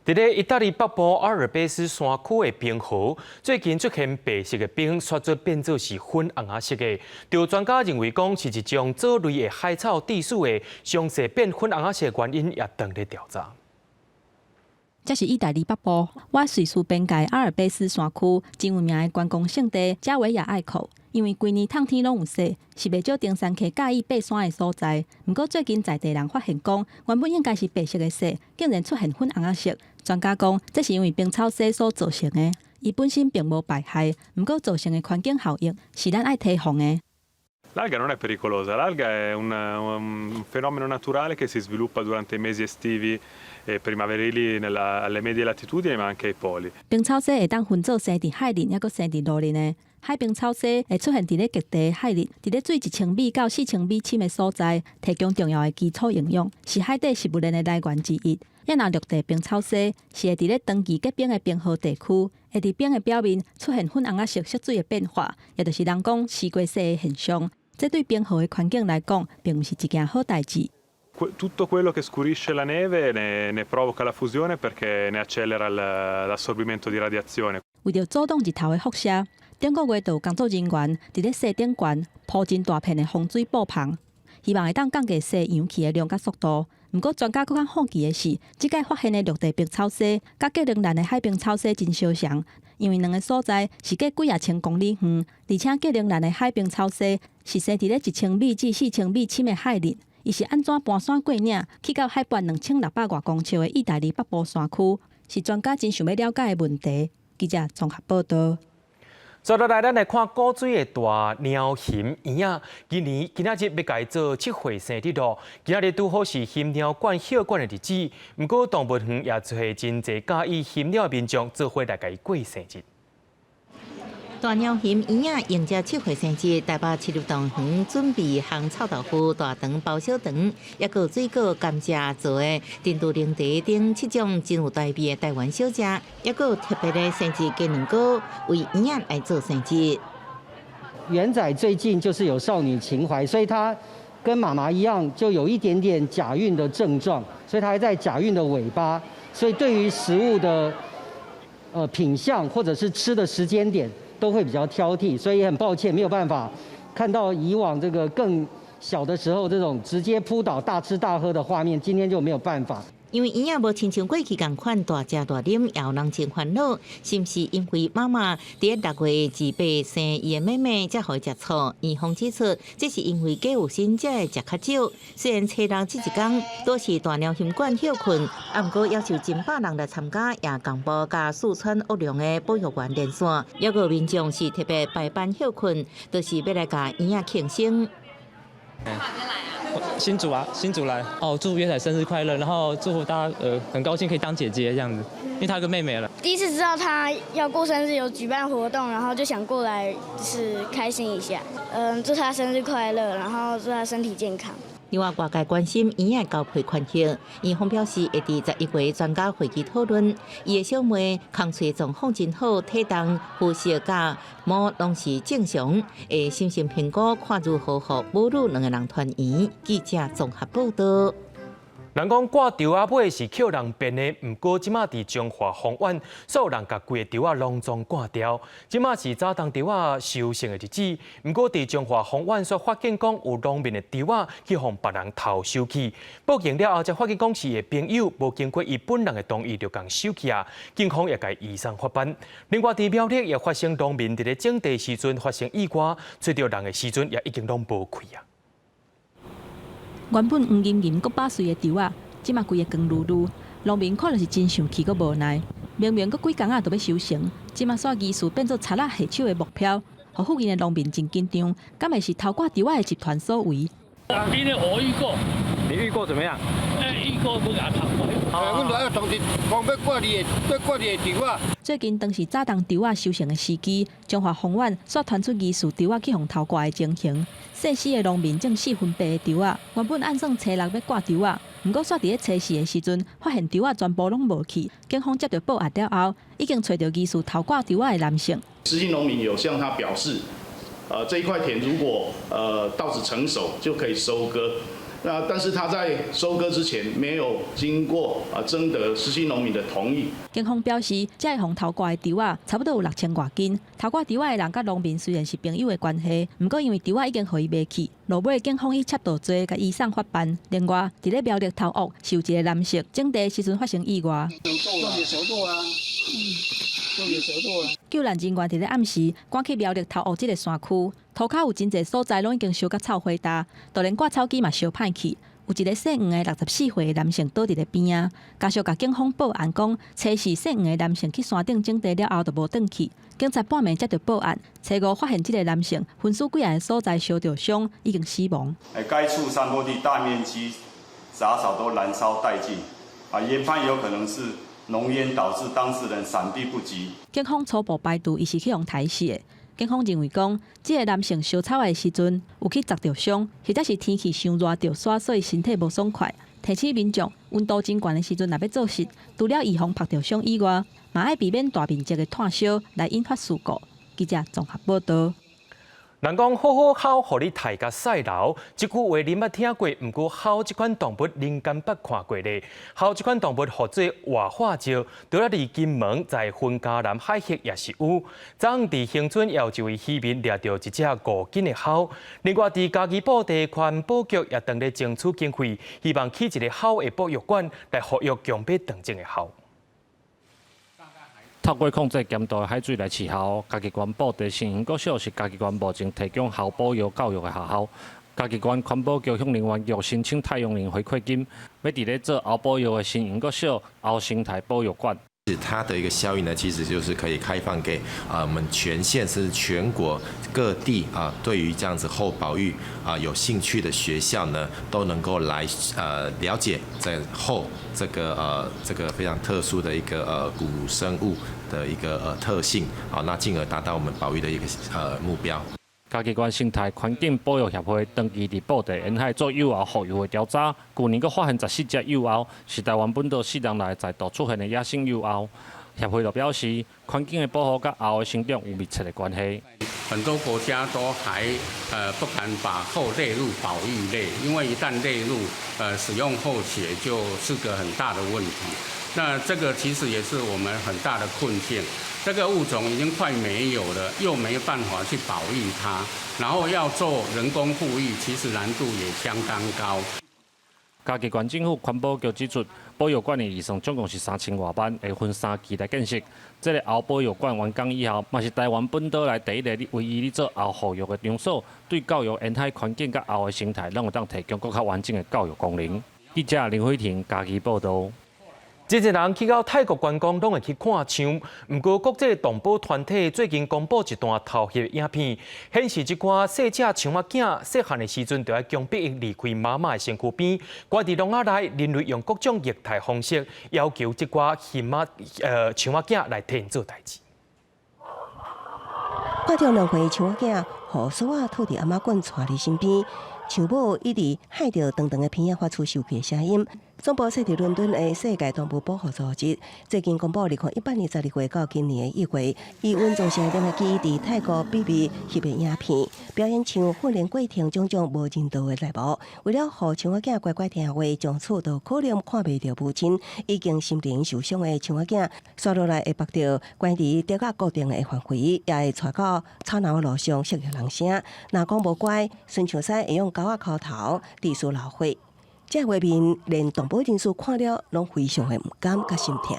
S1: 佇咧意大利北部阿爾卑斯山區的冰河，最近出現白色的冰，雪做變做是粉紅仔色的。有專家認為講是一種藻類的海草致使的，詳細變粉紅仔色的原因也當咧調查。
S21: 這是意大利北部倚瑞士邊界阿爾卑斯山區真有名的觀光勝地加維亞隘口，因為規年透天攏有雪，是袂少登山客佮意爬山的所在。毋過最近在地人發現講，原本應該是白色的雪，竟然出現粉紅仔色。專家講，這是因為冰草雪所造成的，伊本身並無排害，毋過造成的環境效應是咱愛提防的。
S3: L'alga non è pericolosa, l'alga è un fenomeno naturale che si sviluppa durante i mesi estivi e primaverili alle medie latitudini, ma anche ai poli.
S21: 冰草雪會當分做生佇海裡，抑閣生佇陸裡的。海冰草雪會出現佇咧極地海裡，佇咧水1000米到4000米深的所在，提供重要的基礎營養，是海底食物鏈的來源之一。抑若陸地冰草雪是會佇咧長期結冰的冰河地區，會佇冰的表面出現粉紅仔色色水的變化，也就是人講西瓜雪的現象。這對冰河的環境來講，並毋是一件好代誌。
S3: Tutto quello che scurisce la neve ne provoca la fusione perché ne accelera l'assorbimento di radiazione.
S21: 為著阻擋日頭的輻射，頂個月就有工作人員佇咧雪頂懸鋪真大片的防水布帆，希望會當降低雪溶去的量佮速度。毋過專家閣較好奇的是，這擺發現的陸地冰草雪，佮格陵蘭的海冰草雪真相像，因為兩个所在是隔幾仔千公里遠，而且格陵蘭的海冰草雪是生佇咧1000米至4000米深的海裡，伊是按怎盤山過嶺去到海拔2600外公尺的意大利北部山區，是專家真想欲了解的問題。記者綜合報道。
S1: 接落來，咱來看古錐的大貓熊圓仔，今年今仔日欲共伊做7歲生日囉。今仔日拄好是熊貓館歇館的日子，毋過動物園也做真濟佮意熊貓的民眾做伙來共伊過生日。
S16: 大貓熊圓仔迎接7歲生日，台北市立動物園準備烘臭豆腐、大腸包小腸，抑閣有水果、甘蔗做的珍珠奶茶等七種真有台味的台灣小食，抑閣有特別的生日雞卵糕，為圓仔來做生日。
S4: 圓仔最近就是有少女情懷，所以他跟媽媽一樣，就有一點點假孕的症狀，所以他還在假孕的尾巴，所以對於食物的品項或者是吃的時間點，都會比較挑剔，所以很抱歉沒有辦法看到以往這個更小的時候這種直接撲倒大吃大喝的畫面，今天就沒有辦法。
S16: 因為圓仔無親像過去仝款大食大啉，也予人真煩惱。是毋是因為媽媽佇6月28生伊的妹妹，才予伊食醋？園方指出，這是因為假有身才會食較少。雖然初六這一工都是大貓熊館歇睏，啊，毋過也是有近百人來參加，也共部佮四川沃龍的保育員連線，抑閣有民眾是特別排班歇睏，都是欲來共圓仔慶生。
S5: 新竹啊，新竹來哦，祝圓仔生日快樂，然後祝福大家，很高興可以當姐姐這樣子，因為她有個妹妹了。
S6: 第一次知道她要過生日，有舉辦活動，然後就想過來，就是開心一下。祝她生日快樂，然後祝她身體健康。
S16: 另外，外界關心圓仔交配權益，園方表示會佇11月專家會議討論。伊的小妹空喙狀況真好，體重、膚色佮毛攏是正常，會審慎評估看如何予母女兩个人團圓。記者綜合報道。
S1: 人講掛柱仔尾是抾人編的，毋過這馬佇彰化豐原，所有人共規个柱仔攏總割掉。這馬是早冬柱仔收成的日子，毋過佇彰化豐原煞發現講有農民的柱仔去予別人偷收去。報警了後，才發現講是伊的朋友，無經過伊本人的同意就共收去啊！警方也共移送法辦。另外，佇苗栗也發生農民佇咧種地時陣發生意外，揣著人的時陣也已經攏無氣啊。
S21: 原本黃銀銀閣飽媠的柱仔，這馬規个光擼擼，農民看著是真生氣閣無奈。明明閣幾工仔就欲收成，這馬煞疑似變做賊仔下手的目標，予附近的農民真緊張，敢會是偷掛柱仔的集團所為？
S7: 因為我遇過，
S5: 你遇過怎麼樣？
S7: 遇過不共偷過。
S8: 阮就愛當時講欲掛你的，欲掛你的柱仔。
S21: 最近當是早冬柱仔收成的時機，彰化豐原煞傳出疑似柱仔去予偷掛的情形。姓施的農民種8/4的柱仔，原本按算初六欲掛柱仔，毋過煞佇咧初四的時陣，發現柱仔全部攏無去。警方接著報案了後，已經揣著疑似偷掛柱仔的男性。
S9: 施姓農民有向他表示，這一塊田如果稻子成熟就可以收割。那但是他在收割之前沒有經過徵得施姓農民的同意。
S21: 警方表示，這個予偷掛的柱仔差不多有6000外斤。偷掛柱仔的人佮農民雖然是朋友的關係，毋過因為柱仔已經予伊賣去，落尾警方以竊盜罪共移送法辦。另外，佇咧苗栗頭屋，是有一個男性種地時陣發生意外。救難人員佇咧暗時趕去苗栗頭屋這個山區，塗跤有真濟所在攏已經燒甲臭火焦，就連割草機嘛燒歹去。有一個姓黃的64歲的男性倒佇咧邊仔，家屬共警方報案講，初四姓黃的男性去山頂種地了後就無轉去。警察半暝接著報案，初五發現這個男性分屍幾个所在燒著傷，已經死亡。
S11: 該處山坡地大面積雜草都燃燒殆盡，研判有可能是濃煙導致當事人閃避不及。
S21: 警方初步排除伊是去予刣死的。警方認為講，這個男性燒草的時陣有去砸著傷，或者是天氣傷熱著沙，所以身體無爽快。提醒民眾溫度真懸的時陣，若欲做穡，除了預防曝著傷以外，嘛愛避免大面積的炭燒來引發事故。記者綜合報導。
S1: 人講好好鱟，予你刣共屎流，這句話恁捌聽過，毋過鱟這款動物恁敢捌看過咧？鱟這款動物號做活化石，除了佇金門在雲嘉南海域也是有。昨昏佇恆春也有一位漁民掠著一隻5斤的鱟。另外，佇嘉義埔地環保局也當咧爭取經費，希望起一个鱟的保育館來復育強欲斷種的鱟。
S24: 透過控制鹹度的海水來飼鱟，嘉義縣埔地新興國小是嘉義縣目前提供鱟保育教育的學校。嘉義縣環保局向能源局申請太陽能回饋金，欲佇咧做鱟保育的新興國小鱟生態保育館。
S25: 是它的一個效益呢，其實就是可以開放給我們全縣甚至全國各地啊，對於這樣子鱟保育啊有興趣的學校呢，都能夠來了解在鱟這個非常特殊的一個古生物的一個特性啊，那進而達到我們保育的一個目標。
S24: 嘉義縣生態環境保育協會長期佇埔地沿海做幼鱟復育的調查，舊年閣發現14隻幼鱟，是台灣本島4年內再度出現的野生幼鱟。協會就表示，環境的保護佮鱟的生長有密切的關係。
S27: 很多國家都還不敢把鱟列入保育類，因為一旦列入，使用鱟學就是個很大的問題。那這個其實也是我們很大的困境。這個物種已經快沒有了，又沒辦法去保育它，然後要做人工復育，其實難度也相當高。
S24: 嘉義縣政府環保局指出，保育館的預算總共是3000外萬，會分三期來建設。這個鱟保育館完工以後，嘛是台灣本島內第一个唯一咧做鱟復育的場所，對教育沿海環境佮鱟的生態，攏會當提供閣較完整的教育功能。記者林慧婷嘉義報導。
S1: 真濟人去到泰國觀光，攏會去看象。毋過國際動保團體最近公布一段偷翕影片，顯示這寡細隻象仔囝細漢的時陣，就愛強迫伊離開媽媽的身軀邊，關佇籠仔內，人類用各種虐待方式要求這寡熊仔象仔囝來替𪜶做代誌。
S28: 看著2歲象仔囝，予索仔套佇阿媽棍帶佇身邊。
S12: 象母一直喊著長長的鼻仔發出受氣的聲音。總部設佇倫敦的世界動物保護組織最近公布，2018年12月到今年的1月，以阮中心聯合機佇泰國秘密翕的影片，表演象訓練過程種種無人道的內幕。為了予象仔囝乖乖聽話，從此就可能看袂著母親已經心靈受傷的象仔囝，紲落來會縛著關佇竹仔固定的範圍，也會帶到吵鬧的路上說人聲。若講無乖，孫象師會用鉤仔叩頭，致使流血。這畫面連動保人士看了，攏非常的毋甘佮心疼。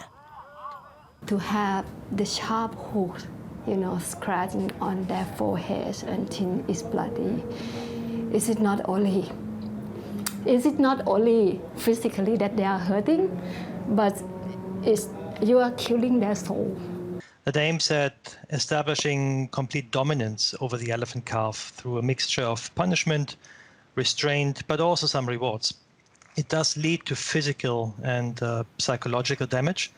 S13: To have the sharp hook scratching on their foreheads until it's bloody. Is it not only physically that they are hurting, but it's you are killing their soul.
S14: That aims at establishing complete dominance over the elephant calf through a mixture of punishment, restraint, but also some rewards. It does lead to physical and psychological damage,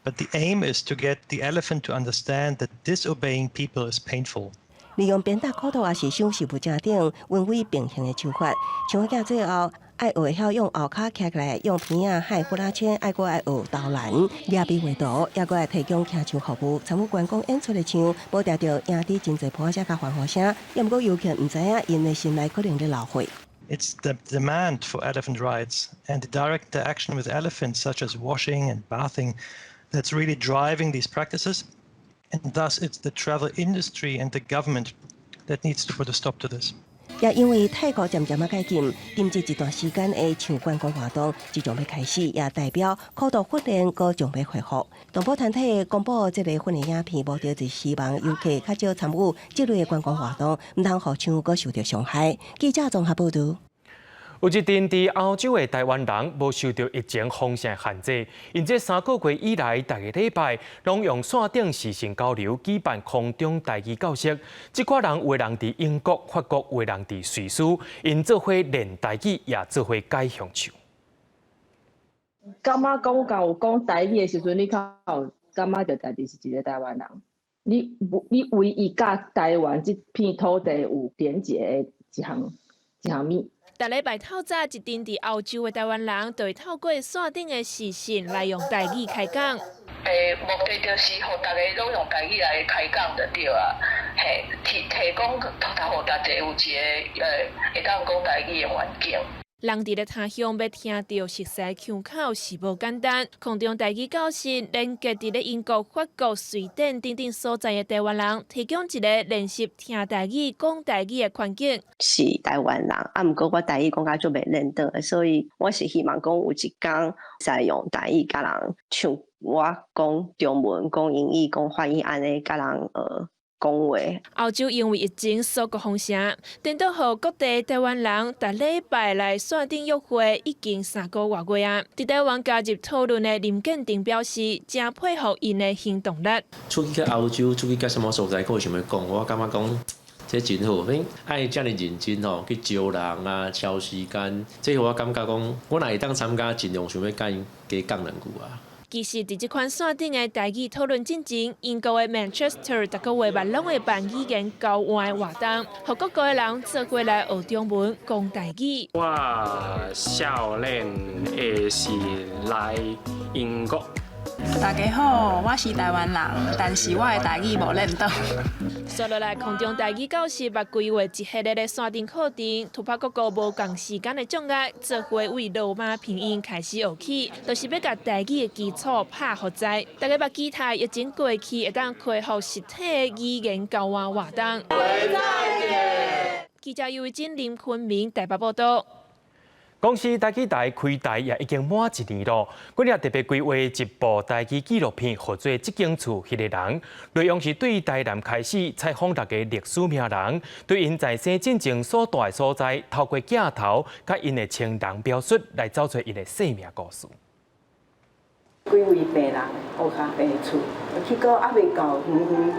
S14: but the aim is to get the elephant to understand that disobeying people is painful.
S12: 利用鞭打、苦毒抑是賞食物件等恩威並行的手法，象仔囝最後愛學會曉用後跤徛起來，用鼻仔喊呼啦圈，愛閣愛學投籃、掠比畫圖，抑閣愛提供騎象服務。參與觀光演出的象，無定著贏得真濟拍聲佮歡呼聲，抑毋過遊客毋知影𪜶的心內可能咧流血。
S14: It's the demand for elephant rights and the direct interaction with elephants, such as washing and bathing, that's really driving these practices. And thus, it's the travel industry and the government that needs to put a stop to this.
S12: 也因為泰國漸漸仔解禁，禁止一段時間的象觀光活動即將欲開始，也代表苦毒訓練閣將欲恢復。動保團體公布這個訓練影片，目的就是希望遊客較少參與這類的觀光活動，毋通予象閣受著傷害。記者綜合報導。
S1: 有一陣佇歐洲的台灣人無受著疫情封城限制，𪜶這3個月以來，逐个禮拜攏用線頂視訊交流舉辦空中台語教室。這寡人有的人佇英國、法國，有的人佇瑞士，𪜶做伙練台語，也做伙解鄉愁。
S15: 感覺講有講台語的時陣，你較有感覺著家己是一个台灣人。你你唯一佮台灣這片土地有連結的一項一項物。
S17: 逐禮拜透早，一陣佇歐洲的台灣人，就會透過線頂的視訊來用台語開講。
S18: 目的就是予逐家攏用台語來開講就對啊，嘿，提提供，予大家有一个會當講台語的環境。
S17: 人佇咧他鄉欲聽著熟似腔口是無簡單。空中台語教室連結佇咧英國、法國、瑞典等等所在的台灣人，提供一個練習聽台語、講台語的環境。
S26: 是台灣人，啊，毋過我台語講甲足袂輪轉，所以我是希望講有一工會使用台語佮人像我講中文、講英語、講法語按呢佮人講話。
S17: 歐洲因為疫情鎖國封城，顛倒予各地台灣人逐禮拜來線頂約會，已經3個外月啊。佇台灣加入討論的林建廷表示，誠佩服𪜶的行動力。
S28: 出去到歐洲，出去到啥物所在，閣有想欲講，我感覺講這真好，恁愛遮爾認真吼，去招人啊，敲時間，這予我感覺講，我若會當參加，盡量想欲佮𪜶加講兩句啊。
S17: 其實，佇這款線頂的台語討論進前，英國的 Manchester 逐個月嘛攏會辦語言交換的活動，予各國的人做伙來學中文、講台語。
S29: 我少年的是來英國。
S30: 大家好，我是台灣人，但是我的台語無輪轉。
S17: 紲落來空中台語教室，捌規劃一系列的線頂課程，突破各國無仝時間的障礙，做伙為羅馬拼音開始學起，就是欲共台語的基礎拍予知。大家嘛期待疫情過去，會當恢復實體的語言交換活動。記者尤慧珍、林坤明台北報導。
S1: 公視台語台開台也已經滿一年咯，阮也特別規劃一部台語紀錄片，號做《這間厝彼个人》，內容是對台南開始採訪六个歷史名人，對𪜶在生進前所蹛的所在，透過鏡頭佮𪜶的親人描述，來找出𪜶的生命故事。
S31: 幾位病人烏跤病的厝，去到猶未到遠遠，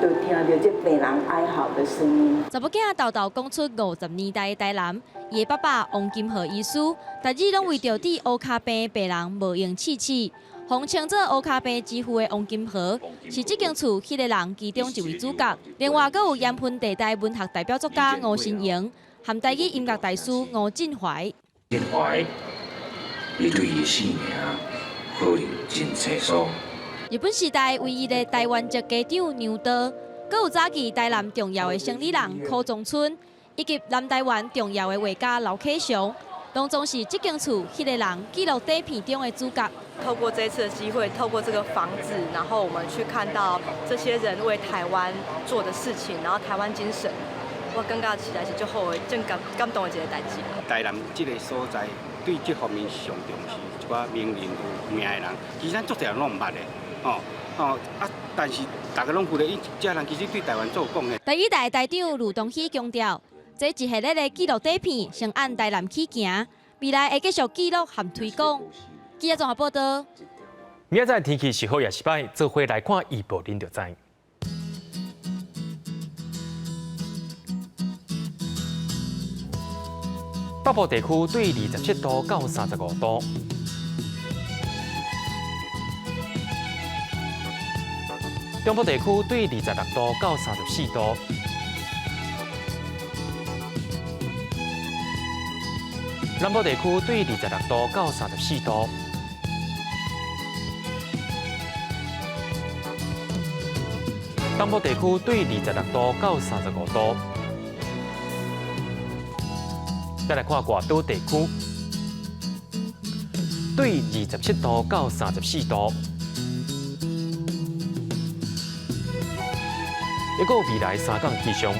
S31: 就聽著這病人哀嚎的聲音。
S32: 查某囝沓沓講出50年代的台南，伊的爸爸王金河醫師，逐日攏為著治烏跤病的病人無閒刺刺。予稱做烏跤病之父的王金河，是這間厝彼个人其中一位主角。另外，閣有鹽分地帶文學代表作家吳新榮，和台語音樂大師吳振懷。
S2: 振懷，你對伊姓名可能真清楚。
S32: 日本時代唯一的台灣籍家長楊道，閣有早期台南重要的生理人柯宗春，以及南台灣重要的畫家劉啟祥，攏總是這間厝彼个人紀錄底片中的主角。
S3: 透過這次的機會，透過這個房子，然後我們去看到這些人為台灣做的事情，然後台灣精神，我感覺實在是足好的，真感感動的一个代誌。
S27: 台南這个所在對這方面上重視，一寡名人有名的人，其實咱足濟人攏毋捌的，哦哦啊，但是大家攏有咧，伊這人其實對台灣做貢獻。
S32: 第一代台長呂東喜強調，這一系列的紀錄底片先按台南起行，未來會繼續記錄和推廣。記者綜合報道。
S1: 明仔載天氣是好抑是䆀，做伙來看預報，恁就知。北部地區對27度到35度，中部地區對26度到34度，南部地區對26度到34度，東部地區對26度到35度。再來看外島地區，對27度到34度。一個未來三天氣象。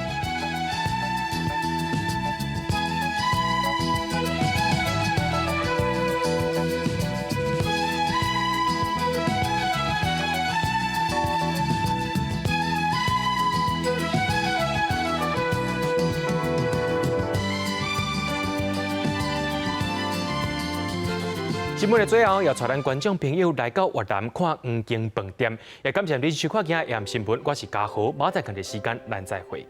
S1: 新聞的最後，也帶咱觀眾朋友來到越南看黃金飯店。也感謝您收看今日的新聞，我是嘉豪，明仔載同一時間咱再會。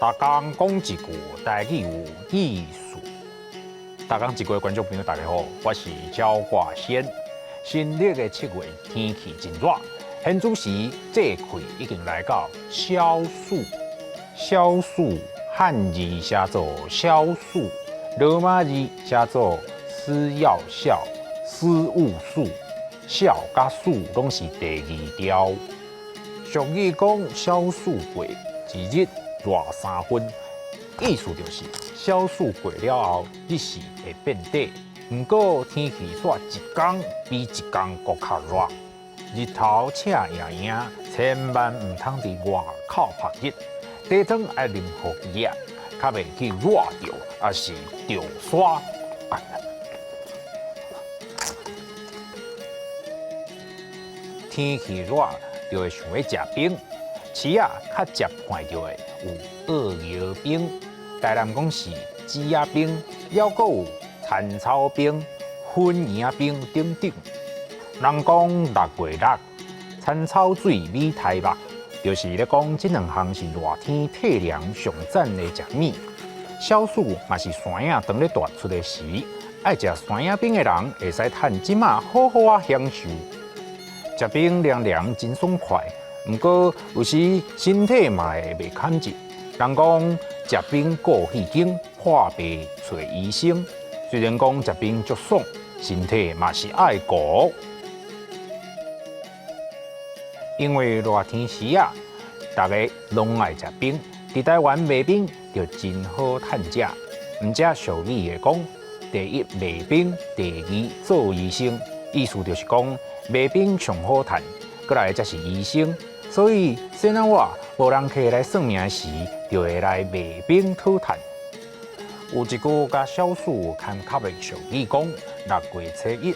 S4: 逐工講一句台語有意思。逐工一句觀眾朋友，大家好，我是焦掛先。新曆的七月天氣真熱，現此時節氣已經來到小暑。小暑漢字寫做小暑，羅馬字寫做施藥孝，施物數，孝佮暑攏是第二調。俗語講小暑過，一日熱三分，意思就是小暑過了後，日時會變短。毋過天氣煞一工比一工閣較熱，日頭赤炎炎，千萬毋通佇外口曝日。茶湯愛啉予熱，較袂去熱著，抑是著沙。天氣熱就會想欲食冰，市仔較捷看著的有澳搖冰，台南講是子仔冰，抑閣有田草冰、粉圓仔冰等等。人講六月六，田草水米苔目，就是咧講這兩項是熱天退涼上讚的食物。小暑嘛是山仔當咧大出的時，愛食山仔冰的人會使趁這馬好好仔享受。食冰涼涼真爽快，毋過有時身體嘛會袂堪熱。人講食冰顧戲精，破病揣醫生。雖然講食冰足爽，身體嘛是愛顧。因為熱天時啊，大家攏愛食冰，佇台灣賣冰就真好趁食。毋只俗語會講，第一賣冰，第二做醫生。意思就是講賣冰上好趁，閣來才是醫生。所以先仔我無人客來算命時，就會來賣冰討趁。有一句佮小暑有牽合的俗語講：六月初一，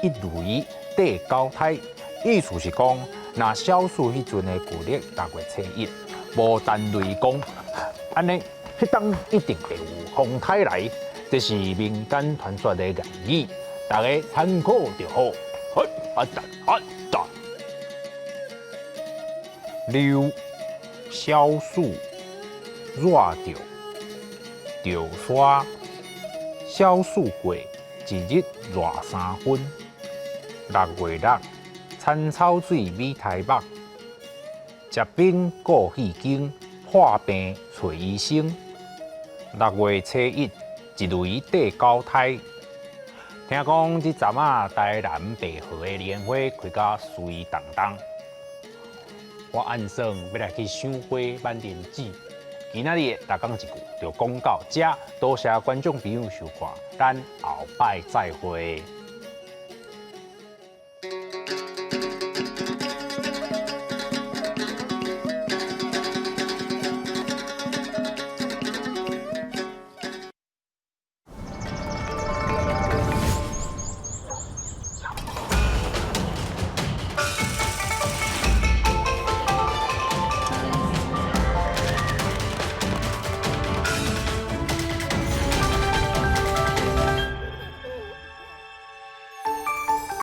S4: 一雷綴九胎。意思是講，若小暑彼陣的舊曆六月初一，無彈雷公，按呢，彼冬一定會有風颱來。這是民間傳說的諺語，大家參考就好。好，阿達阿達。六小暑熱著著沙，小暑過一日熱3分。六月六，田草水米苔目。食冰顧戲間，破病揣醫生。六月初一，一雷綴九胎。聽講這陣仔台南白河的蓮花開甲媠當當，我按算欲來去賞花挽蓮子。今仔日的逐工一句就講到遮，多謝觀眾朋友收看，咱後擺再會。